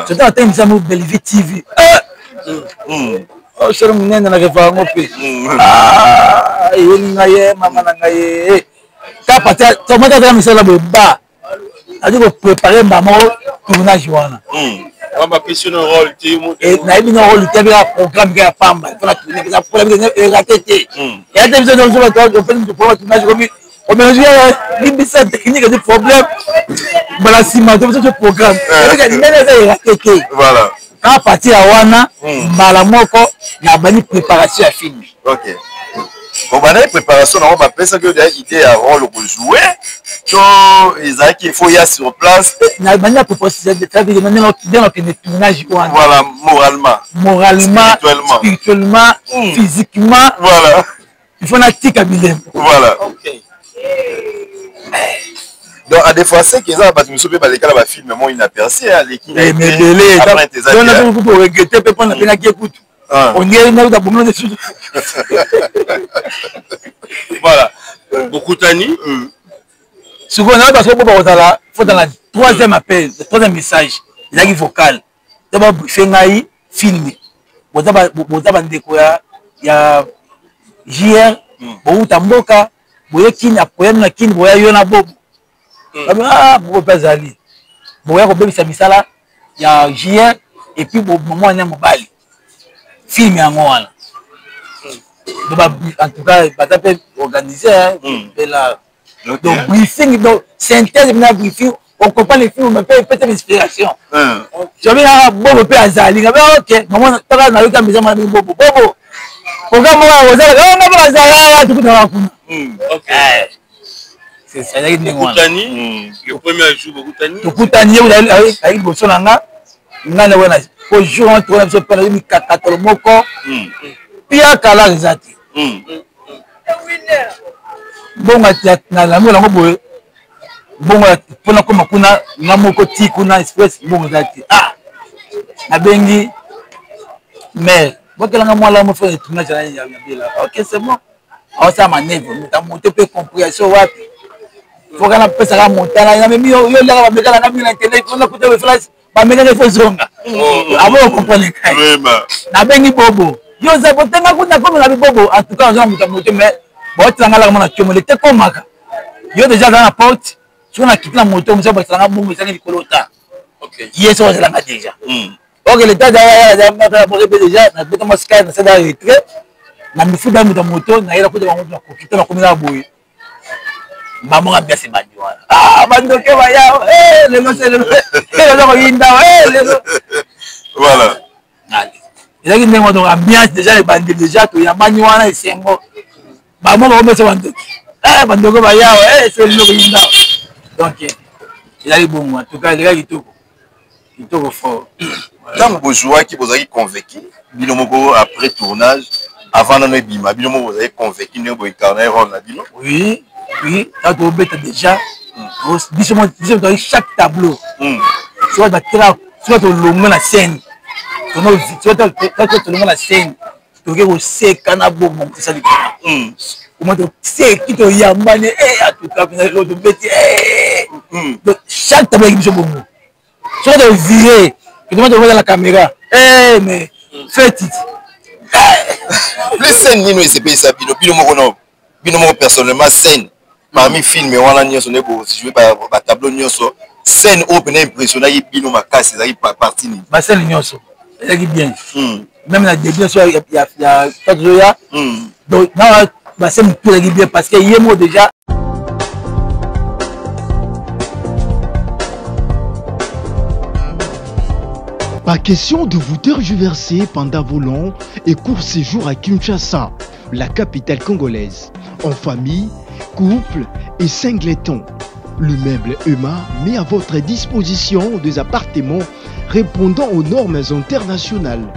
Surtout natangisa mo Bellevue TV, solo monene na rêve yango mpe eyeli ngai ye mama na ngai ye kapa tomaki azala misala boye ba azi koprépare mbala moko tournage wana. Nayebi na rôle te, abeka programme ka ya pamba mpona tourne erate te, eya te. Biso nyonso tournage komi omélange limbisa technique ezi problème, mbala nsima to biso programme ndenge eza erate te. Kaka partir ya wana, mbala moko nabandi préparation ya film. Ok. Obandaki préparation nango, bapesaki yo deja idée ya rôle okojoue to ezalaki il faut ya sur place? Nabandi na préparation, c'est-à-dire ndenge nakende tournage wana. Voilà, moralement. Moralement, spirituellement, spirituellement, physiquement. Voilà. Il faut natika bilembo. Voilà. Okay. Donc à des fois c'est que eza na bato mosusu mpe baleka na bafilme mo inaperçu aleki. Ebele regrete mpe mpona mpe ye kutu ondire nakuta bomona lisusu. Voilà, bokutani. Sikoyo nayo baso bo bakozala faut dans la troisième appel, le troisième message ezalaki vocal to babriefe ngai film: boza bandeko ya JR, bouta mboka, boye Kini, akoyami na Kini, boya yo na Bobo. Ah, Bobo mpe azali, boya kobebisa misala ya JR et puis mama wana mobali. Film yango wana. Donc en tout cas baza mpe organisé mpe la. Donc briefing, donc synthèse na briefing, on comprend les films mais peut-être inspiration. Sobi kaka Bobo mpe azali ngabe. Ok, mama taka nayoka meza mana mingi. Bobo, Bobo, programme moko kozala nga mpe bazalaka, tukutaka kuna. Ezalaki ndenge wana. Le premier jour bokutani? Tokutani, ye ayaki liboso na nga, nga na wana po jour wana tokona biso mpe nayebi mikakatolo moko pia kala eza te. Mbongo nalango yango boye, mbongo mpona koma kuna nga moko ti kuna express, mbongo eza te. Ah, nabengi mare bokelanga mwa mo fo tournage ya bela. Ok, c'est bon, aosala manœuvre moto moto mpe compréhension wapi foka napesaka montana namemi yo liaka bamekala nga mingi na internet mpona kuta place bamekaka ifo zonga abo okomprendre kai. Nabengi Bobo: yo oza botenga kuna komela bibobo. En tout cas oza na moto ya moto, mais baotilanga laka mona tiomole te, komaka yo déjà aza na porte. Soki nakiti na moto mosu abakiselanga bongo ezangi likolo ta ye soki azelanga déjà. Ok, l'état déjà nabeta mwa sky nasala retrait na mifuda moto ya moto nayela kuta bango nakoki te. Nakomi kaka boye, mamonga mbiasi ebandi wana. Ah, bandoke baya lelo se lelo eza koyinda lelo. Voilà. Ezalaki ndenge wana. Donc ambiance déjà ebandi, déjà toyambani wana esengo, bango bakomesa bandoki, bandoki baya se lelo koyinda. Donc ezalaki bongo. En tout cas elekaki kitoko, kitoko fort. Ntango bozwaki, bozalaki convaincu bino moko après tournage, avant nano ebima, bino moko bozalaki convaincu ndenge boincarne rôle na bino? Oui, ntango tobeta déjà biso biso tozalaki chaque tableau soki batela, soki tolongwe na scène, soki tolongwe na scène, toke koseka na bongo tosali koma toseki, toyambani atuka tobeti. Donc chaque tableau yaki biso bongo, soki tovire totoma tokoza na caméra, mais feti. Plus scène nini esepelisa bino, bino moko no, bino moko personnellement, scène parmi film wana nyonso nde bojouer batableau nyonso, scène oyo mpena impressionnaki bino makasi ezalaki partie nini? Bascène nyonso ezalaki bien, même na début nyonso ya tozoya. Donc na bascène tout ezalaki bien parce que ye moko déjà. Pas question de vous tergiverser pendant vos longs et courts séjours à Kinshasa, la capitale congolaise, en famille, couple et singleton. L'immeuble Emma met à votre disposition des appartements répondant aux normes internationales,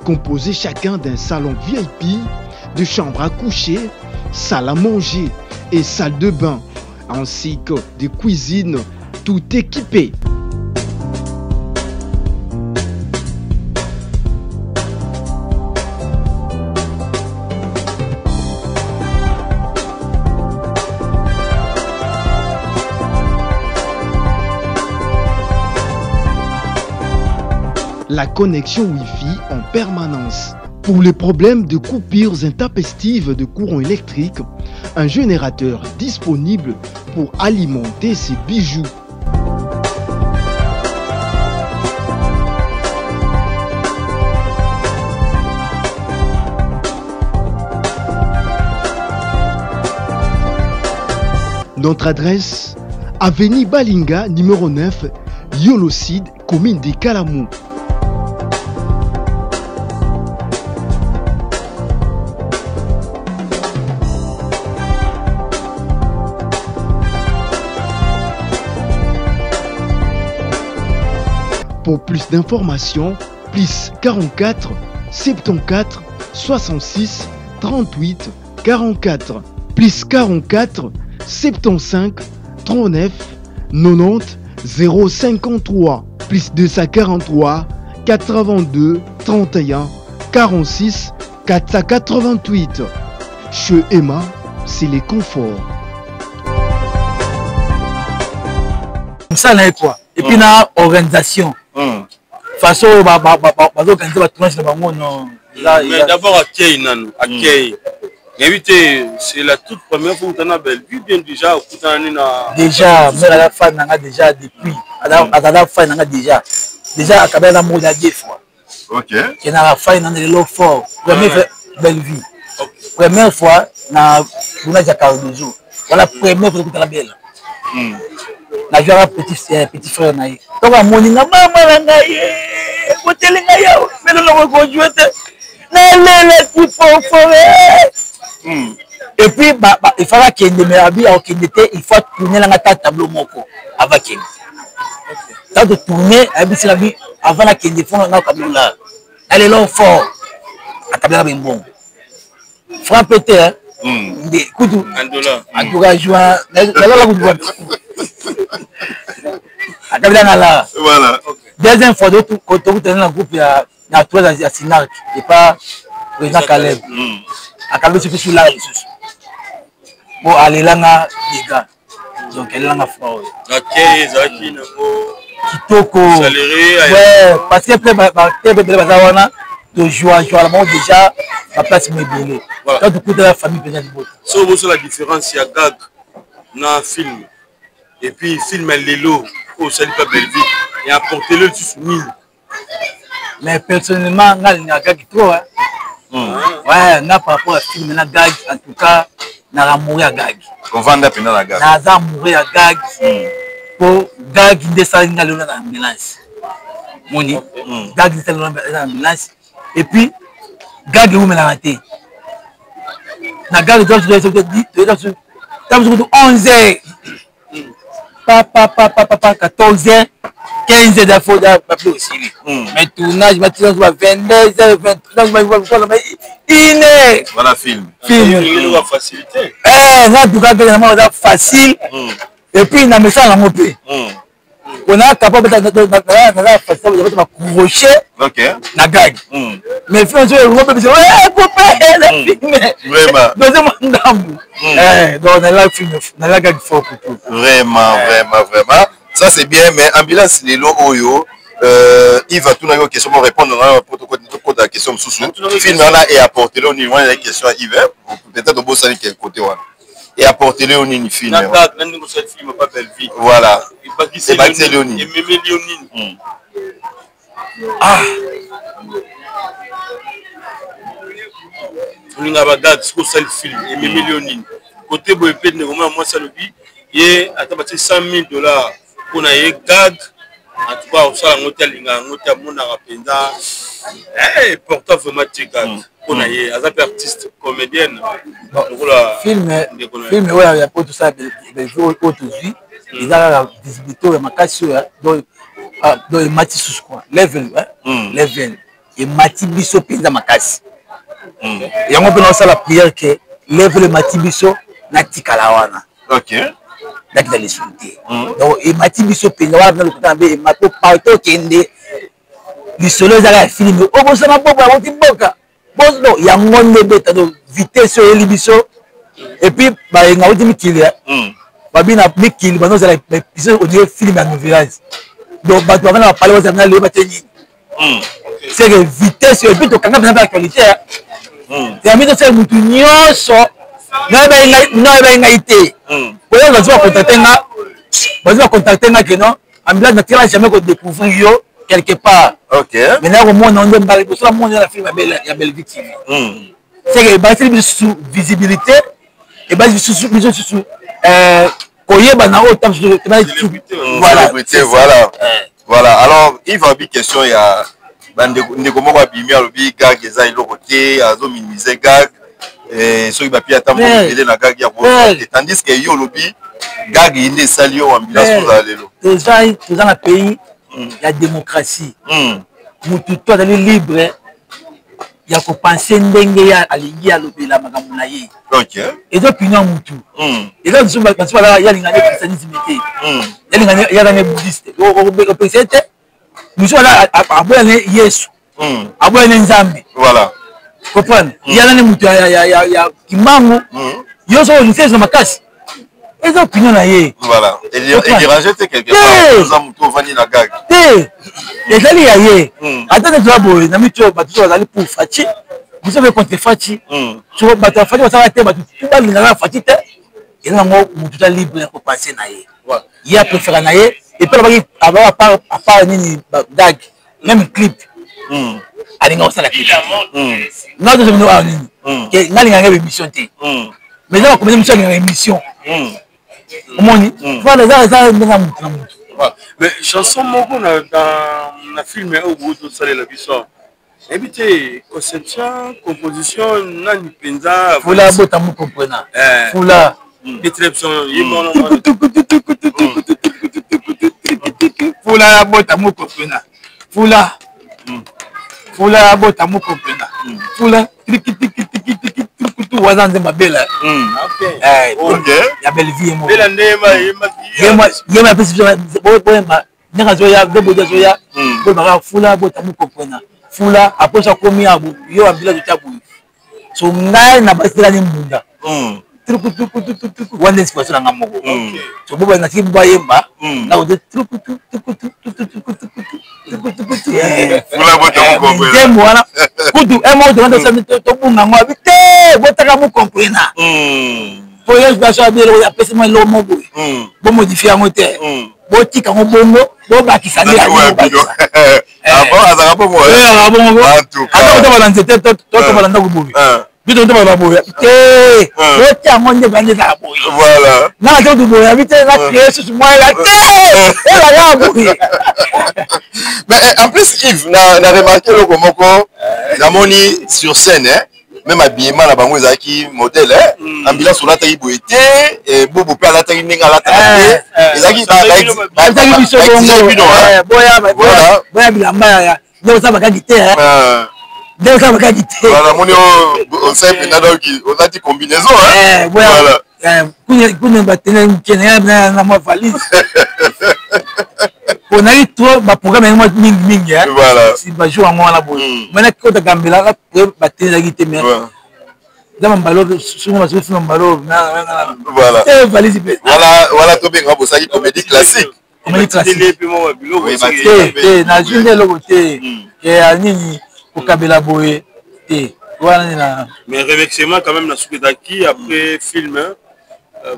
composés chacun d'un salon VIP, de chambres à coucher, salle à manger et salle de bain, ainsi que des cuisines tout équipées. La connexion Wi-Fi en permanence. Pour les problèmes de coupures intempestives de courant électrique, un générateur disponible pour alimenter ces bijoux. Notre adresse, Avenue Balinga, numéro 9, Yolocide, commune de Kalamou. Pour plus d'informations, plus 44 74 66 38 44 plus 44 75 39 90 053 plus 243 82 31 46 488. Chez Emma, c'est les conforts. mosala na ye quoi et puis na organisation façon oyo bazoorganize batournage na bango non. Mais d'abord akei nanu, akei nayebi te, c'est la toute première fois okutana na Bellevue, bien déjà okutana ni na Déjà mère aza fan na nga déjà depuis, azala fan na nga déjà akabela na moko ya deux fois. Ke na fan na lelo fort, première fois Bellevue, première fois na tournage ya Cardozo, wala première fois okutana Bella, nazwaka petit frère na ye ntongo amoni nga, mama na ngai boteli ngai awa meloloko kojue te, nalelaki fofore. Et puis ifaka akende, mais abi akokende te, il faut atourne nanga ta tableau moko avant akende. Tango tourne, ayebisi nga bi avant nakende fo nga kabela nalelo fort, akabelaka bembongo franc pe te nde kutu. En tout cas juin nalala kutu wapi, akabela nga la deuxième fois tokutana na groupe ya na trois ya Sinark et pas président Caleb, akabisi mpe sulaka lisusu po alelanga dégâts, donc alelanga fois oyo. Ezalaki nango kitoko, ouais, parce que mpe bate ebele baza wana, tojoa joa na bango déjà baplace mo ebele ka tokutela famille mpenza libota. So bosala différence ya gag na film, et puis film ya lelo oyo osali pa Bellevue e apportele lisusu nini? Mais personnellement nga alingaka gag trop, hein. Ouais, nga par rapport à film na gag, en tout cas naka amoureux ya gag. Ovanda mpenza na gag. Naza amoureux ya gag po gag nde esalaki nga lelo na ambulance, moni gag nde esalaki lelo na ambulance. Et puis gag ewumelaka te na gag, toyeza kutu 11 heures pa pa pa pa pa pa, 14 heures, 15 heures dafo bape osili. Mais tournage batina ba 22 heures, 23, une heure. Voilà film. Film. Facilité. Nga tuka gag na moko eza facile, et puis na mesala yango mpe on a capable naza facile ya bacrocher na gag, mais film oyo elongo mpe biso coupe na film deuxième ndambu. Donc nala film, nala gag fort kutu. Vraiment, vraiment, vraiment, ça c'est bien. Mais ambulance lelo oyo, Yves atunaki yo question, mo répondre na po tokota question mosusu. Film wana e apportele yo nini? Wana question ya Yves, peut-être obosani quel côté wana e apportele yo nini film? Voilà, ebakiseli yo nini? Ememeli yo nini? Ah, olinga bagag, soki osali film ememeli yo nini? Kote boye mpe ndeko mwana mwasi alobi ye ata batie 100 000 $ mpona ye gag, en tout cas osala yango te, alinga yango te, amonaka mpenza important vraiment te gag mpona ye, aza mpe artiste comédienne lokola. Film oyo ya po tosala oyo tozwi eza kaka visibilité oyo ya makasi oyo, donc emati susu quoi, level, level emati biso mpenza makasi. Yango mpe naosala prière ke level emati biso, natikala wana, nakita lisusu te. Donc emati biso mpenza wana mpenza, lokuta na mpe emati partout, okende lisolo ezaka ya film obosana bobo akoti mboka bozo yango nde ebeta. Donc vitesse oyo eyeli biso, et puis bayenga oti mikili, babi na mikili banozala épisode odire film ya novelas, donc bato bavanda bapale bazala na lelo bate nini, c'est que vitesse. Et puis tokanga mpenza mpe actualité ya mi tosala mutu nyonso nayebai ngai te oyo bazwi bacontacte nga, bazwi bacontacte nga ke non, ambulance natikala jamais kodécouvrir yo quelque part, mais na komona nde mbala liboso namona na film ya Bellevue TV. C'est que ebakiseli biso susu visibilité, ebakisi biso susu koyeba na oyo. Voilà, voilà, voilà. Alors Yves abi question ya bandeko moko abimi, alobi gag eza eloko te, azominimize gag, soki bapia ata mbongo ebele na gag ya te, tandis que yo olobi gag ye nde esali yo ambulance ozala lelo. Toza na pays. ya démocratie. Motu to azali libre ya kopense ndenge ye alingi alobela makambo na ye. Eza opinion ya mutu. Eza mosusu bato bazala ye alinga ne christianisme te, ye aza ne bouddhiste, opekisa ye te. Mosusu aza aboya ne Yesu, aboya ne Nzambe. Comprendre, ye aza ne motu ya Kimbangu. Yo soki olingisi Yesu na makasi, eza opinion na ye. Te, ezali ya ye. Ata nde toza boye na miti oyo, bato bazali pour Fatshi, biso mpe contre Fatshi. So bato ya Fatshi basalaka te, bato balingaka Fatshi te. Eza nango motu ta libre ya kopense na ye, ye apréféra na ye. Et puis alobaki abaka apart nini, gag, même clip alinga kosala clip. Nga tozomino awa nini, nga alingaka émission te, mais eza bakomedi mosu alingaka émission. Omoni, voilà, eza ndenge ya motu na motu. Mais chanson moko na film oyo boyi tosalela biso, nayebi te conception, composition nani mpenza? Fula bota mu comprena fula. Fula ya bota mu comprena fula, fula ya bota mu comprena fula trikitikitikitikitikituku. Waza nzembo abela ya Bellevue ye apesi biso. Boyemba ndenge azoya, nde azoya boyembaka fula bota mu comprena fula. Aposo akomi abu yo ambila totya boye. So ngai na basitelani mbunda trukutukutututuku wana inspiration na nga moko. So bo natiki bayemba nakote trukututukututukutukutukutukutu nzembo wana kutu moko tokanda tobunga ngo abi te botaka mu comprena po ye inspiration abi eloko apesi mwa eloko moko boye, bomodifie yango te, botika yango bongo, bobakisa nde yango. Azalaka bongo. Bongo ata kotobala nzete, totobala ndako boye, biso totobala boye te, botia yango nde bande ezala boye. Nga te kutu boye abi te, na créé susu mwayela te, ezalaka boye. Mais en plus, Yves, na remarqué eloko moko namoni sur scène, hein, même habillement na bango ezalaki modèle, hein? Ambulance olataki boye te, Bobo mpe alataki ndenge alataka te, ezalaki ezalaki biso bongo. Boya bilamba ya nde osala bakaki te, nde osala bakaki te. Namoni osali mpenza, donc olati combinaison. Kuna batene na mwa valise ponaki trop baprogramme yango mingi mingi bajour yango wana boye. Mai nakota gambela, batene ezalaki te, mais eza mambalo songo basoki mambalo te, valise mpe. Wana tobenga bosalaki comédie classique. Comédie classique te, te, nazwi nde eloko te ya nini kokabela boye te wana nini na. Mais remerciement quand même na suki ezalaki après film,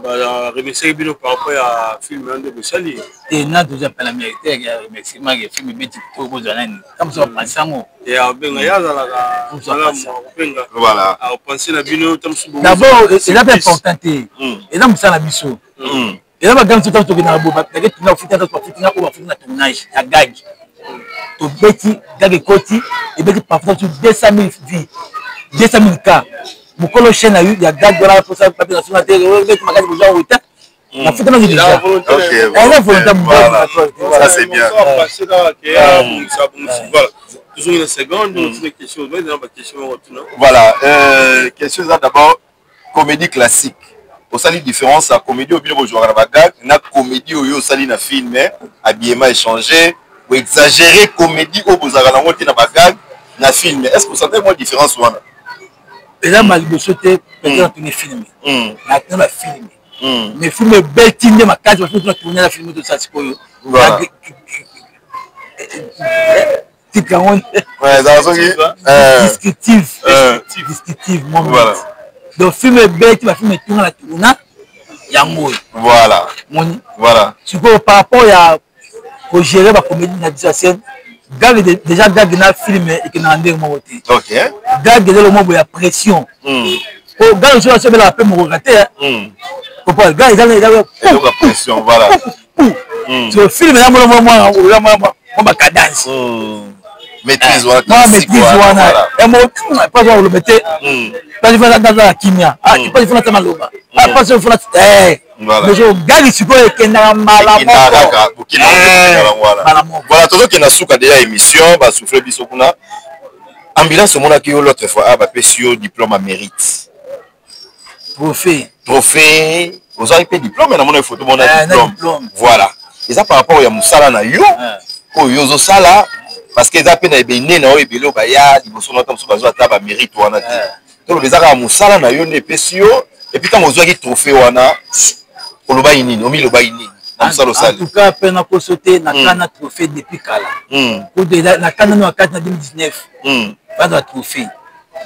baremerciaki bino par rapport ya film wana nde bosali? Te, na toza pela mérite ya remerciement ke film ebeti kitoko. Kozwa nani ntango mosusu bapense yango. Abenga ye azalaka malamu, akobenga, akopense na bino ta mosusu. D'abord eza mpe important te, eza mosala na biso. Eza bagage mosusu ntango tokendaka boye, nake tuna bafuti, ata bafuti nga oyo bafuti na tournage ya gag. Tobeti gag, ekoti, ebeti parfois sur 200 000 vues, 200 000 cas. Mokolo chaîne ya gag wana mposa babenga sona te, obeti makasi, bozwa oyo te, nafutamaki déjà. Eza volonté. Ça, c'est bien. Tozongi na seconde, otuna question, na baquestion moko tuna. Voilà, question eza d'abord comédie classique. Osali différence ya comédie oyo bino bozwaka na bagag na comédie oyo osali na film? Habillement échangé, boexagéré comédie oyo bozalaka nango te na bagag na film. Est ce que osantaki mwa différence wana? Eza ma liboso te peut-être natuni film, natuna bafilm, mais film ebeti nde makasi. Bafilm tuna tourne na film tosala sikoyo, titre yango descriptive, descriptive moment. Donc film ebeti, bafilm etunga na tourna yango oyo. Moni sikoyo par rapport ya kogérer bacomédie na biso ya scène, gag déjà, gag na film ekendaka ndenge moko te. Gag eza eloko moko ya pression po gag mosusu asobelaka mpe mokoka te. Comprendre, gag eza pression, voilà. So film eza mona mwa mwa bacadence. Maîtrise wana. Mwa maîtrise wana mpasi oloba te, mpasi fana naza na kimia, mpasi fana ta maloba, mpasi fana. Mais ogagi sikoyo ekendaka mbala moko. Voilà, tozokenda suka deja émission, basouffle biso kuna. Ambulance, omonaki yo l'autre fois, ah, bapesi yo diplôme à mérite. Trophée. Trophée, ozwaki mpe diplôme, namona photo mona eh, diplôme. Voilà, eza par rapport ya mosala na yo oyo yo ozosala, parce que eza mpe na ebene na oyo ebele oyo baya liboso na ata mosusu bazwa ata bamérite wana te. Toloba eza kaka mosala na yo nde epesi yo. Et puis ntango ozwaki trophée wana, olobaki nini, omilobaki nini na mosala osali? En tout cas, mpe nakoso te, nakana trophée depuis kala. Kutu nakana no akati na 2019 bazwa trophée.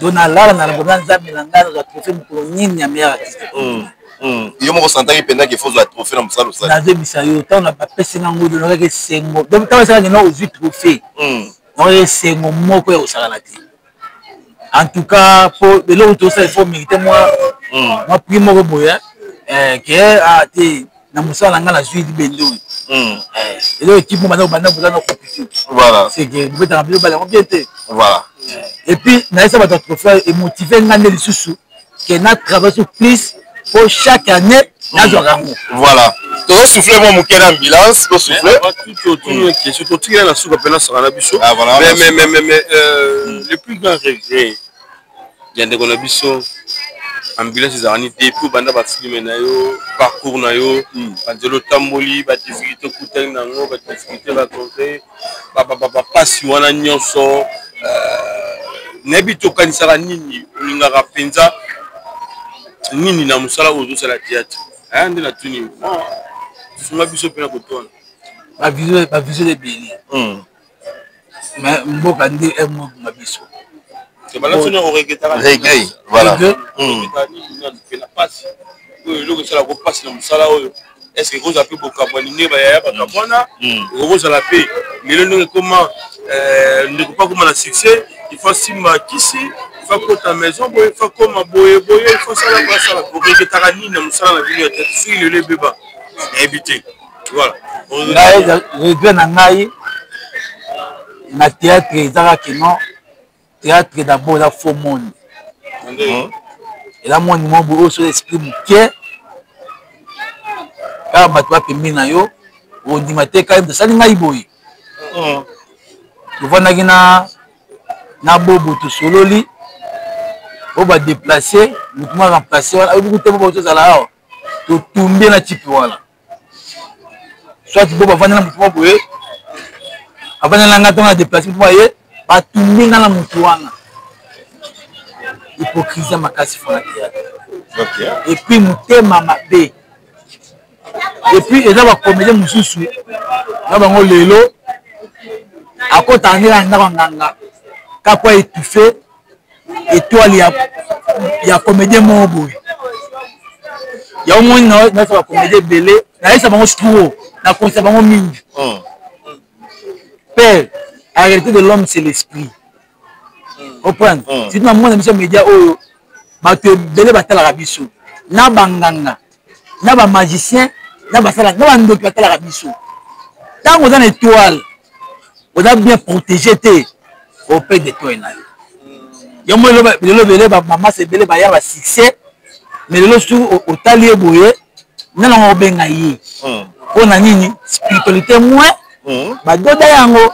Donc nalala na na Nzambe na ngai, nazwa trophée mokolo nini ya meilleur artiste. Yo moko osantaki mpenza ke fo ozwa trophée na mosala osali? Nazebisa yo, ntango bapesi nga ngo, nalokaki esengo. Donc ntango esalaki no ozwi trophée, naoki esengo moko ya kosakana te. En tout cas, po eloko tosala, il faut mériter mwa prix moko boye ke ah te, na mosala na ngai nazwi libende oyo. Eloko équipe mo banda kobanda koza na compétition. Voilà. C'est que bobetaka bino bala yango bien te. Voilà. Et puis nayesa bato ya trophée, emotive ngai nde lisusu ke na travaille sur plus po chaque année nazwaka yango. Voilà, tozosouffle mwa moke na ambulance, tosouffle. Question totikela na suka mpe nasaka na biso. Ah, voilà. Mais le plus grand regret ya ndeko na biso ambulance ezalaka ni depuis obanda bafilme na yo, parcours na yo, banzela otamboli, badifficulté okutani na yango, badifficulté raconte, bapasi wana nyonso, nayebi te okanisaka nini, olingaka mpenza nini na mosala oyo ozosala, théâtre? Aya nde natuni, sunga biso mpe na kotwana. Bavision ebele, mais mboka nde emobima biso. Regret, voilà. Pasi oyo, eloko esalaka mpasi na mosala oyo, est ce que ekozala mpe bokabwani ndenge bayaya bakabwana? Ekokozala mpe lelo ndenge ekoma, ndeko mpo akoma na succès, il faut asimba kisi, il faut akota maison boye, il faut akoma boye boye, il faut asala boye, asala. Oregretaka nini na mosala na bino ya tete soki lelo ebeba? Nayebi te, voilà. Ngai, regret na ngai na théâtre ezaka keno théâtre d'abord eza faux monde, eza monde moko boye oyo so esprit moke kaka bato bapembeni na yo ondima te. Kai asali ngai boye, tovandaki na bobo, tosololi oyo badeplace motu mwa remplace wana, ayebi te bobo tozala awa, totumbi na type wana. Soit bo bavandi na motu mwa boye, avandi na ngai, ntango na déplace motu mwa ye, batumbi nga na motu wana. Hypocrisie makasi fona théâtre, et puis motema mabe, et puis eza bacomédien mosusu na bango lelo akotaka nde na ndako ya nganga kaka étouffe étoile ya comédien moko boye. Yango moni nayesa bacomédien ebele, nayesa bango trop, nakonisa bango mingi. Père, la réalité de l'homme, c'est l'esprit, comprendre? Surtout na mona biso média oyo, bato ebele batalaka biso, na banganga, na bamagicien, na basala, na bandoki batalaka biso. Ntango oza na étoile, oza bien protégé te, opede étoile na yo. Yango lelo ebele bamasa ebele baya basuccès, mais lelo soki otali ye boye, nani yango obenga ye? Mpo na nini? Spiritualité moins, badoda yango.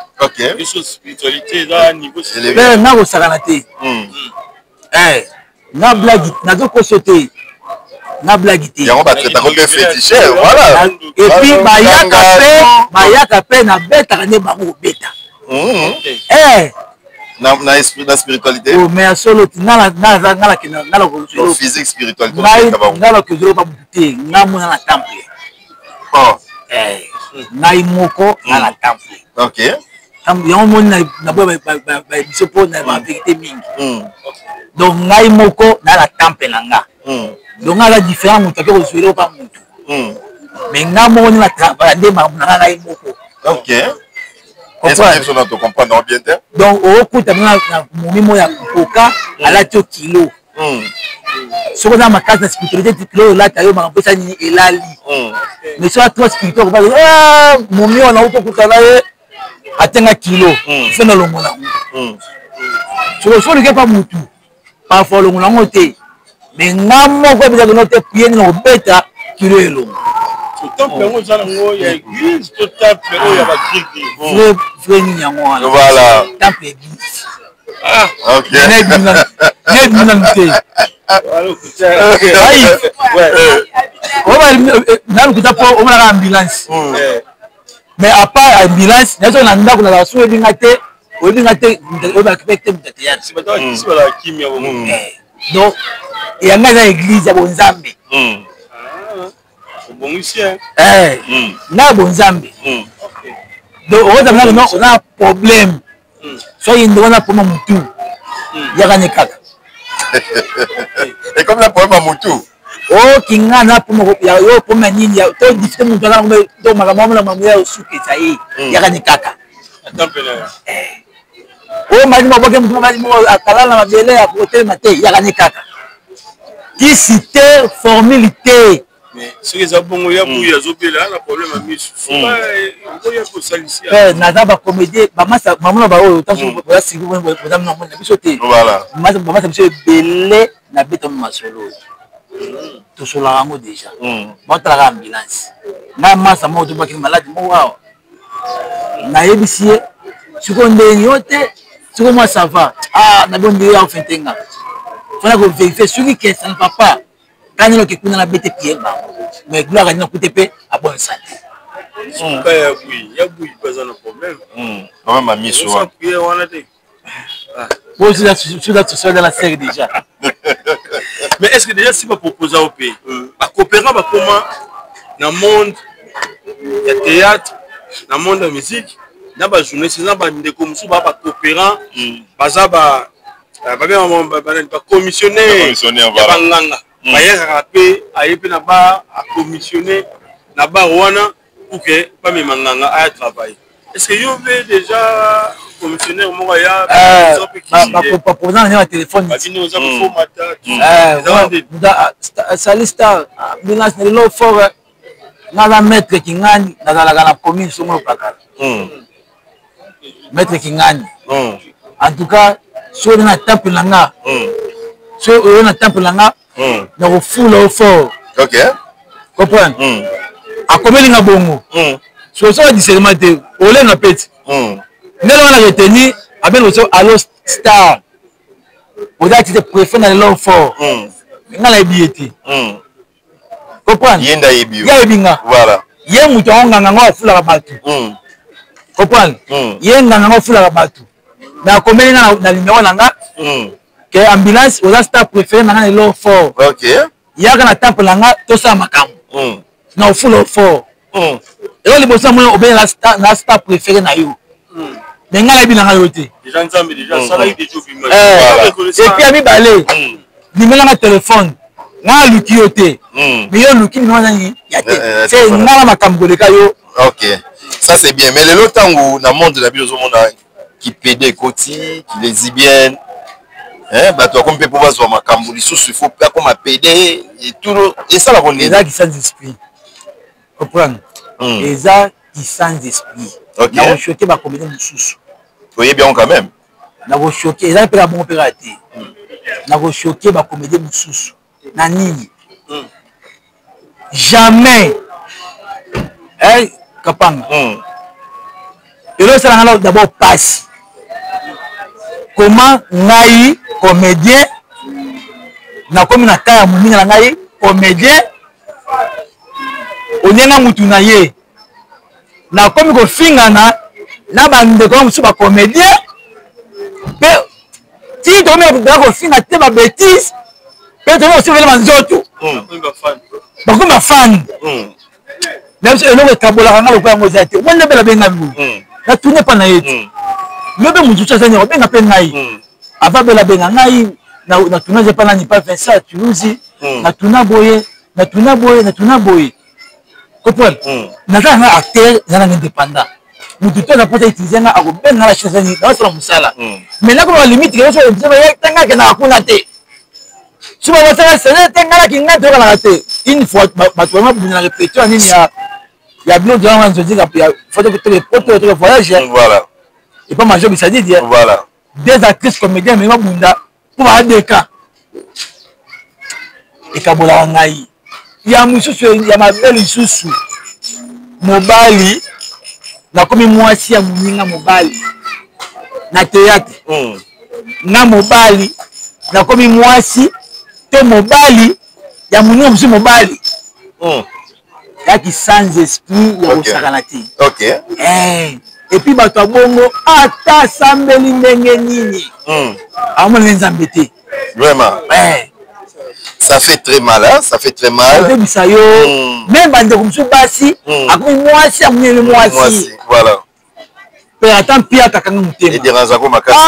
Pere, nga kosakana te nga blague, nazokoso te, nga blague te. Yango batraitako mpe féticheur, voilà. Et puis bayaka mpe nabetaka nde bango kobeta. Na esprit, na spiritualité. Oh, mais ya solo ti nga physique, spiritualité. Nga nakozoloba motu te, nga mona na temple. Ngai moko nga na temple. Yango moni na boya baémission mpo na bavérité mingi. Donc ngai moko na na temple na nga. Donc nga aza différent, moto ake kozwa eloko pa motu, mais nga moko nde na travailla nde makambo na nga ngai moko. Donc okokuta na momi moko ya koka alati yo kilo. Soki oza makasi na spiritualité, kilo olata yo makambo esa nini elali. Mais soki atroit spirituel, koba momi wana okokuta na ye atenga kilo, fe na longola yango. Soki soki pa mutu parfois olongola yango te, mais nga moko ebezaki no te, prier nini kobeta. Kilo elongo. Temple yango eza nango ya église to temple oyo ya bagrike? Vrai vrai nini yango wana? Voilà. Temple église. Ah, ok. Nayebi nanu te. Ayi. Nalukuta mpo omonaka ambulance. Mais à part ambulance, nazo na ndako na so oyebi nga te, oyebi nga te, oyebaka mpe te moto ya théâtre. Donc yanga eza église ya bonzambe. Nga ya bonzambe. Donc okozala nano oza na problème. Soki ndeko na problème ya mutu, yaka ne kaka. Et comme la problème ya mutu. Oki nga na problème ya yo, problème ya nini to difficulté mutu aza nango, to makambo amona makambo ya osukisa ye, yaka ne kaka. Oyo mali maboke mutu mali moko akalala na mabele ya kotelema te, yaka ne kaka. Kisi te, formule te. Soki eza bongo ya buyi azobela na problème ya misu, oya kosalisi. Naza bacomédie bamasa bamona baoyo ntango boza sigi boza na biso te, bamasa biso ebele na betamo masolo oyo tosolaka yango déjà, baotalaka ambulance. Ngai masa moko tobakili maladi moko awa, nayebisi ye sikoyo ndenge yo te, sikoyo mwa ça va. Ah, nabondi yo afentenga fana koverifie soki ke ça ne va pas. Kani noki kuna na bete pie bango, mais gloire ani nakute mpe abonne santé. Suka ya bui ya bui mpe aza na problème. Problème ya miso wana. Prière wana te. Bon, je suis dans la série déjà. Mais est-ce que déjà si baproposa yo mpe bacoopérant bakoma na monde ya théâtre, na monde ya musique, na bajournaliste, na bandeko mosusu baa bacoopérant, baza ba babengaka bacommissionnaire ya banganga, bayakaka mpe aye mpe na bar, acommissionne na bar wana pour que bamema nganga aya travailler? Est ce que yo mpe déjà commissionnaire moko aya? Baproposant na telefone. Babino oza kofomata. Sali star ambulance na lelo fort. Nga aza maître Kingani, nazalaka na commune songolo pakala, maître Kingani. En tout cas, soki oyo na temple na nga, soki oyo na temple na nga, nakofula yo fort. Comprendre, akomeli nga bongo. Soki soki discernement te, olenga peti ndenge wana retenir abengi so: "Allo star, oza tite préfet na lelo fort." Nga nayebi ye te, comprendre? Ye nde ayebi yo. Ye ayebi nga. Voilà. Ye moto yango, nganga ngo afulaka bato, comprendre? Ye nganga ngo afulaka bato, mais akomeli nga na numéro na nga ke ambulance, oza star préféré na nga lelo fort, yaka na temple na nga tosala makambo na ofula fort. Elo liboso namoni obenge na star préféré na yo, mais ngai nayebi na ngai yo te. Déjà Nzambe déjà asalaki déjà obima. Et puis ya mibale, nimela nga telefone, ngai aluki yo te, mais yo oluki nimela nani ya te, se ngai na makambo koleka yo. Ok, ça c'est bien. Mais lelo ntango na monde na bino ozomona kipede ekoti, kilesibienne, bato bakomi mpe mpo bazwa makambo lisusu, il faut mpe akoma pede eturo esalaka ndenge. Eza ki sans esprit, comprendre? Eza ki sans esprit. Nakochoke bacomédien mosusu. Oyebi yango quand même. Nakochoke, eza mpe ka bongo mpe kaka te, nakochoke bacomédien mosusu na nini? Jamais Kapanga, elo esalanga na d'abord pasi. Comment ngai comédien nakomi na ka ya moninga na ngai comédien, onyenga mutu na ye, nakomi kofingana na bandeko na mosusu bacomédien, mpe ti tokomi kofinga te babétise, mpe tokomi kosivela banzoto, bakomi bafani na biso. Eloko ekabolaka nga lokola yango eza te. Omoni nde abenga boye, natuni epa na ye te. Yo mpe mosusu aza nini, obenga mpe ngai ava bela abenga ngai, natuna epa nani, pa Vincent Tuluzi, natuna boye, natuna boye, natuna boye, comprendre? Naza nanga acteur, eza nanga indépendant. Motu to aza mposa utilize nga, akobenga na chaine nini, naosala mosala. Mais nakoma limite ke tenga akendaka kuna te, soki bakosala sene te, nga naki nga toyokanaka te. Une fois bato bamabunda na répétition ya nini ya bino toyanga nzonzika ya foto voyage. Voilà. Epa major Bisadidi. Voilà. Deux actrices comédiens me mabunda mpo baadeka, ekabolaka ngai. Ya mosusu ya mabe lisusu, mobali nakomi mwasi ya moninga mobali na théâtre. Nga mobali nakomi mwasi to mobali ya moninga mosusu mobali. Yaki sans esprit ya kosakana te. Et puis bato ya bongo ata asambeli ndenge nini, amonani Nzambe te. Vraiment. Ça fait très mal, hein? Ça fait très mal. Ozebisa yo, même bandeko mosusu basi, akomi mwasi ya monene mwasi. Voilà. Mpe ata mpe akakanga motema. Ederangeako makasi.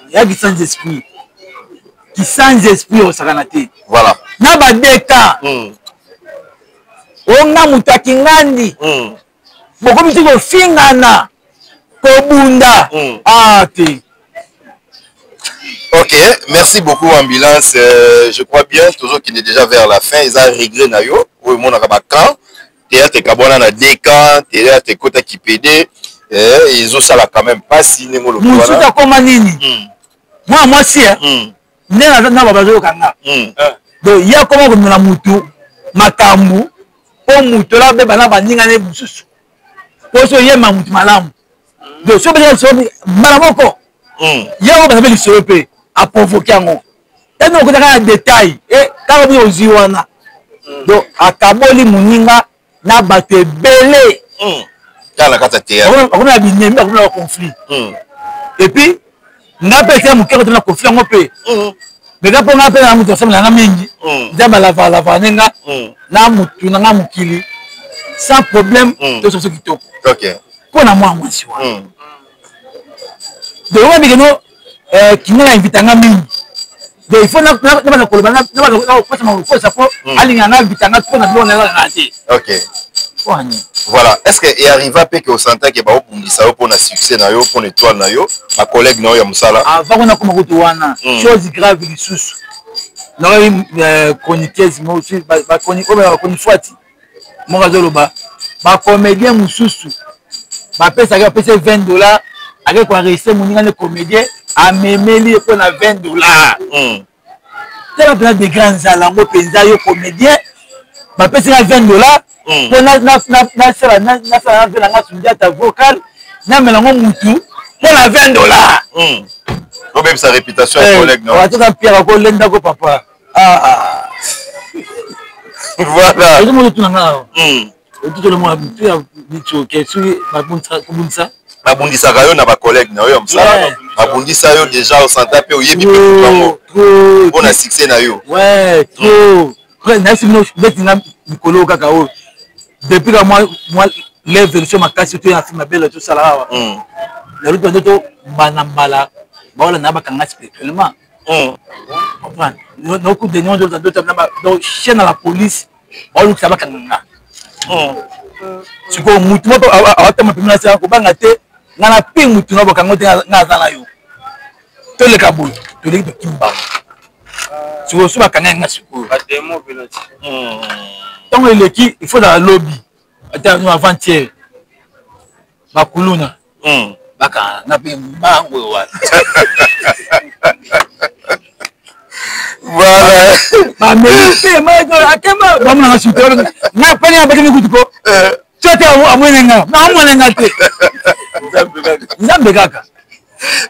Yaki sans esprit. Ki sans esprit osakana te. Voilà. Na badeka. Onga moto akingandi. Bokomi ti kofingana, kobunda. Ah te. Ok, merci beaucoup Ambulance. Je crois bien, toujours qu'il est déjà vers la fin, ils ont regret na yo. Oyo monaka ba camp, théâtre kabwana na deux camps, théâtre kota kipede, ils ont ça là quand même pas si ndenge olobi wana. Mosusu akoma nini? Mwana mwasi nde na babazoyoka nga. Donc ye akoma komela mutu makambo mpo mutu ola beba na baninga ne mosusu mpo so oyema mutu malamu. Donc so obetaka lisolo mbala moko, ye oyo baza mpe lisolo mpe aprovoke yango, tani okotaka na detail kaka bino ozwi wana. Donc akaboli moninga na bato ebele. Kaka na kati ya théâtre. Bakomi na binemi, bakomi na baconflit. Et puis nga mpe etia moke kotona conflit yango mpe, mais nga mpo nga mpe na moto asambela nga mingi, Nzambe alavalava ne nga na motu na nga mokili sans problème, tososo kitoko mpo na mwa mwasi wana. Donc oyo bikeno kinga na invita nga mingi, donc il faut nabanda koloba, nabanda kokosa makokosa mpo alinga nga, invita nga mpo na biloko nayokaka te. Wani. Voilà. Est-ce que e arriva pe que osanta ke baobundisa yo mpona succès na yo, mpona étoile na yo, bacollègue na yo ya mosala? Avant kuna koma kutu wana, chose grave lisusu, nakoki chroniqueuse mosusu oyo bachronifuati moko azoloba, bacomédien mosusu bapesaki, bapesi 20 $, ake koenregistre moninga ne comédien, amemeli ye mpo na 20 $. Tala mpenza degré ya nzala yango mpenza. Yo comédien, bapesi nga 20 $ mpo nasala nasala na nanga Sundiata vocal, namela yango mutu mpo na 20 $. Obebisa réputation ya collègue na yo. Atoza Pierre akolendako papa. Voilà. Ezo moto tuna nga awa, otutolo mwa mutu ya bitsoke soki kobundisa. Babundisaka yo na bacollègue na yo ya mosala, babundisa yo déjà, osanta mpe oyebi mpe kutu yango mpona succès na yo? Ouais, trop. Nayesi bino beti nga mikolo kaka oyo, depuis ka mwa l'évolution makasi to ya film bele tosala awa, naluki bando to mbala mbala baolanda, bakanga spirituellement, comprendre nokude nyonso donc chaîne à la police, baolukisa bakanga nga. Sikoyo mutu moko awatama pembeni asala kobanga te, nga na pe mutu na bakango te, nga aza na yo, toleka boye, toleki, tokimi bango. Sikoyo so bakanga nga sikoyo, ntango eleki, il faut na lobi ata avant-hier bakuluna bakanga nga mpe mbango wana. Voilà. Bameli mpe akema bamonanga suki nga pene ya bakemi kutu ko tio te, amwene nga, amwene nga te, Nzambe kaka.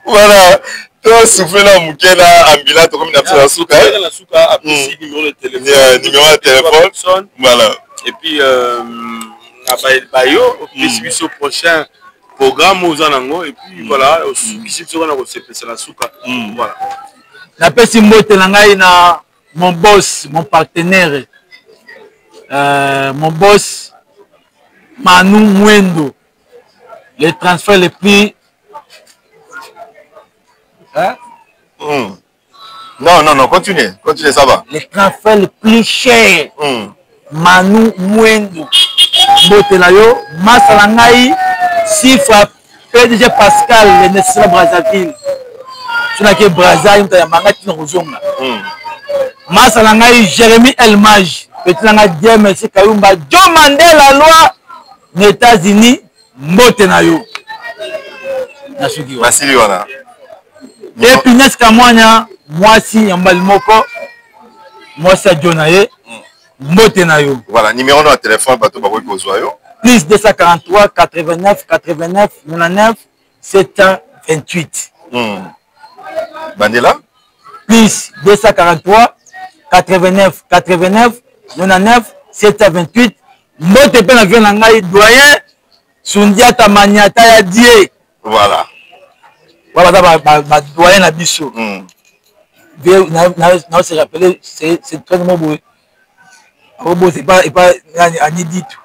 Voilà, to souffle na moke na ambila, tokomi na biso na suka. Numéro ya téléphone, voilà. Et puis na bayo opesi biso prochain programme oza nango, et puis voilà, osukisi biso wana kosepesa na suka, voilà. Napesi mbote na ngai na mon boss, mon partenaire, mon boss Manu Mwendo, le transfert le plus, hein? Non, non, non, continuez, continuez, ça va. Le transfert le plus cher. Manu Mwendo. Mbote na yo, masa na ngai, Sifra PDG Pascal, le nécessaire Brazzaville. Sonaki Brazza, ye moto ayambanga ntina kozonga. Masa na ngai Jérémy Elmage, petit na ngai Dieu merci Kayumba, Joe Mandela loi na États-Unis, mbote na yo. Nasuki wana. Nasili wana. Epines Kamwanya, mwasi ya mobali moko, mwasi ya jo na ye. Mbote na yo. Voilà, numéro na téléphone bato bakoki kozwa yo. Plus 243 89 89 99 728. Bandela. Plus 243 89 89 99 728. Mbote mpe na vie na ngai doyen Sundiata Maniata ya Die. Voilà. Wana baza badoyen na biso. Na se rappeler c'est très mo boye. Akobosa epa epa nani ani ditu.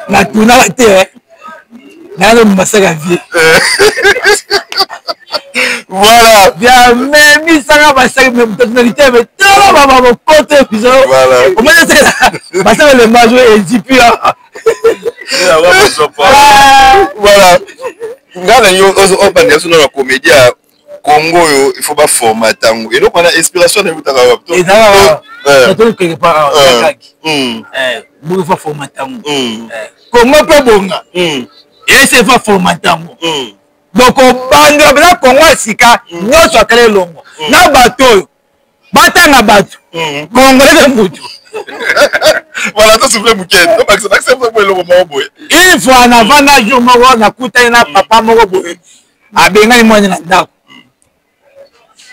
Na tuna te. Na no masaka vie. Voilà. Bien memisaka basaki personnalité mais tala baba bokote biso. Voilà. Omoni basaka le majo ezipi. Voilà. Nga na yo obandela biso na comédie ya Congo oyo il faut baformata yango eloko wana inspiration na eutaka wapi? Ezalaka quelque part awa kaki bongo fa formata yango Congo mpe bonga ese fa formata yango. Donc obandela mpenza Congo ya sika nyonso akala elongo na bato oyo batanga bato congolais mpe mutu. Voilà, tosouffle moke, tobakisa bakisa mpo eloko moko boye. Une fois navanda jour moko, nakutani na papa moko boye, abengani mwana na ndako.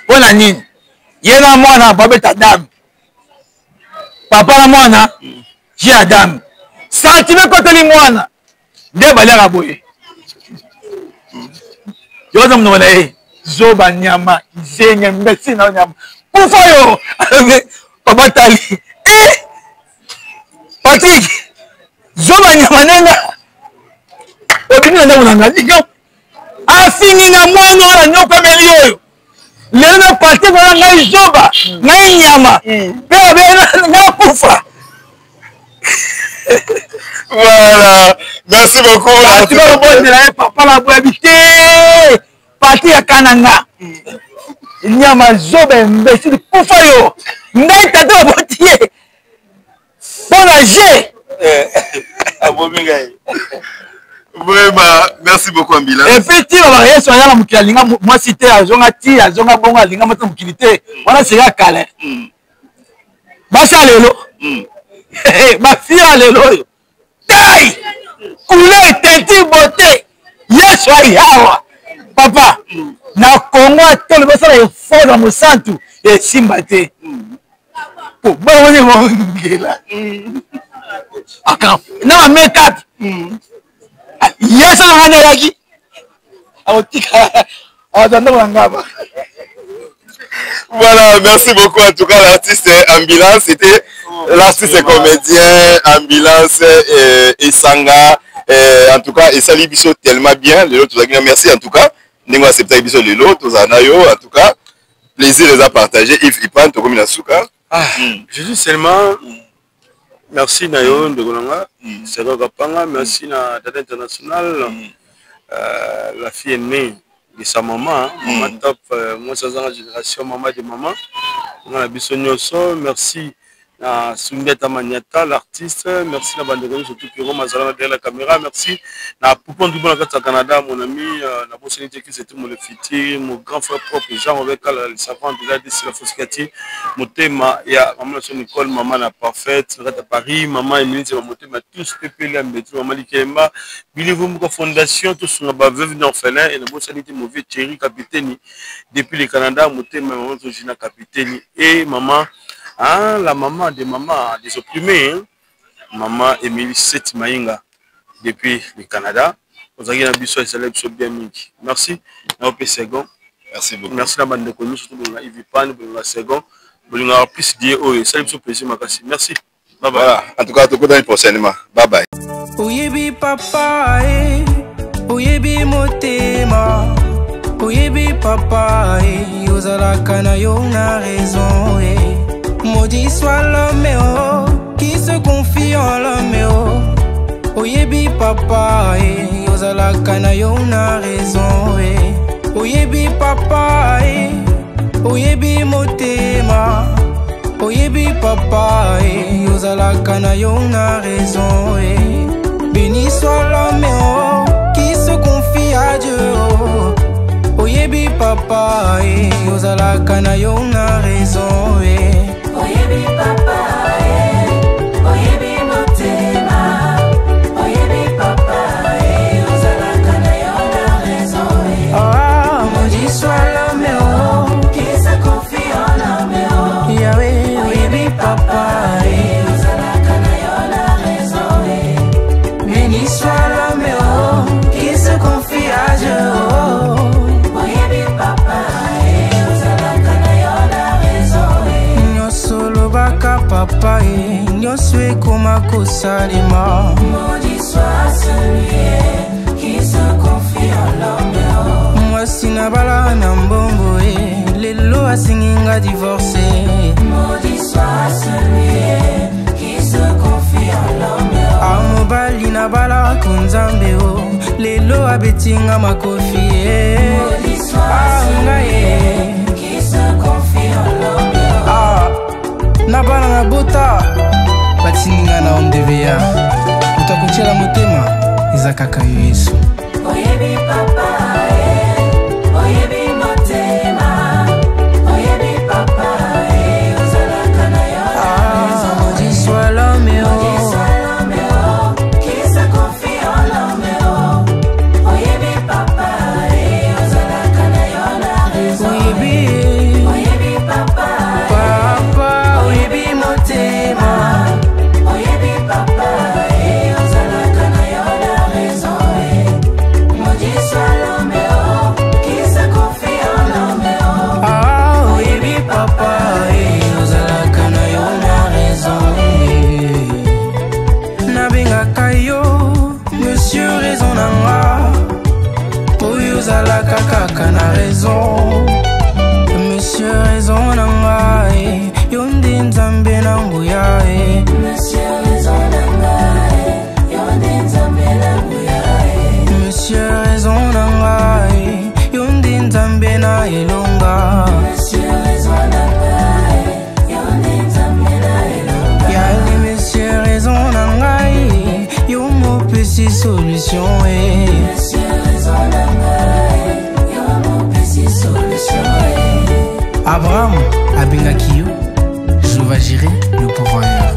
Mpo na nini? Ye na mwana babeta dame, papa na mwana je ya dame, sentiment ekoteli mwana nde baliaka boye. Yo oza monoko na ye, zoba, nyama, zenya, mbesi na nyama, kufa yo. Papa tali e Patrik, zoba, nyama, ndenge obimi na ndako na nga, afingi nga mwana wana nyokameli oyo lelo na Patrik wana, ngai zoba, ngai nyama mpe abe nakufa. Voilà, merci beaucoup. Bato bakobondela ye, papa naboyabi te, Patrik akana nga nyama, zoba, imbécile, kufa yo, ngai tata baboti ye mpo na je. Abomi ngai. Vraiment, merci beaucoup Ambila. Et puis ti babaka Yesu aza na mokili, alinga mwasi te, azonga ti azonga bongo, alinga mwasi na mokili te. Wana seka kala. Basi ya lelo, bafille ya lelo oyo, taille, couleur, teinture, beauté, Yesu ayawa papa na Kongo atolo basala effort na mosantu esimba te po bango bongela aka na ba make-up. Yesu nanga ayaki akotika aza ndako na ngaba. Voilà, merci beaucoup en tout cas l'artiste Ambulance, c'était l'artiste comédien Ambulance Esanga. En tout cas, esali biso tellement bien lelo tozalaki na merci en tout cas ndenge acceptaki biso lelo tozala na yo. En tout cas, plaisir eza partagé. Yves Ipan, tokomi na suka. Ah, je dis seulement merci na yo ndeko na nga Seko Kapanga, merci na Dada International, la fille aînée de sa maman, maman top, mwasi azanga génération, maman de maman nga na biso nyonso. Merci na Sundiata Maniata l'artiste, merci na bandeko nyonso tout Pierrot Mazala na derrière la caméra, merci na Poupon Dubo na kati ya Canada, mon ami, na bosani te que c'était mon futur, mon grand frère propre Jean Robert Kala, le savant de la DC, la Foskati, motema ya maman na Nicole, maman na parfaite na kati ya Paris, maman Emilie Nzema, motema tous pepele ya Mbetu, maman Likemba, Billy Vumbuka Fondation, tosunga ba veuve d'orphelin, et na bosani te mauvais Thierry Capitaine depuis le Canada, motema maman Gina Capitaine et maman, hein, la maman des mamans des opprimés, hein? Maman Émilie Seti Maïnga depuis le Canada. Ozalaki na biso, ezali biso bien mingi. Merci na yo mpe second. Merci beaucoup. Merci na bandeko nyonso to bolinga Ivipan, bolinga second, bolinga plus die oyo esali biso plaisir makasi. Merci. Bye bye. Voilà, en tout cas tokutani prochainement. Bye bye. Oyebi papa e, oyebi motema, oyebi papa e, ozalaka na yo na raison e. Maudit soit l'homme oh, qui se confie en l'homme oh. Oyebi papa e, ozalaka na yo na raison e. Oyebi papa e, oyebi motema, oyebi papa e, ozalaka na yo na raison e. Béni soit l'homme oh, qui se confie à Dieu oh. Oyebi papa e, ozalaka na yo na raison e. Oyebi papa. Nyonso ekoma kosalema. Mwasi na bala na mbongo e, lelo asengi nga divorce. Ah, mobali na bala ko nzambe o, lelo abeti nga makofi e. Ah, ngai e. Ah, na bana na bota batindi nga na ondva, moto akotiela motema eza kaka yo Yesu. Oyebi papa e, oyebi motema, oyebi papa e, ozalaka na yo na raison. Maudit soit l'homme, oh. Maudit soit l'homme, oh, qui se confie en l'homme, oh. Oyebi papa e, ozalaka na yo na raison. Oyebi. Oyebi papa e, papa, oyebi motema, oyebi papa e, ozalaka na yo na raison, eh. Maudit soit l'homme, oh, qui se confie en l'homme, oh. Ah, oyebi papa e, ozalaka na yo na raison e. Nabengaka yo monsieur raison na nga, oyo ozalaka kaka na raison. Monsieur raison na nga e, yo nde Nzambe na nguya e. Monsieur raison na ngai, yo nde Nzambe na nguya, eh. Monsieur raison na ngai, yo nde Nzambe na elonga. Monsieur raison na ngai, yo nde Nzambe na elonga. Yali monsieur raison na ngai, yo mopesi solution e. Monsieur raison na ngai, yo mopesi solution, eh. Abraham abengaki yo Jehova Jireh, le pourvoyeur.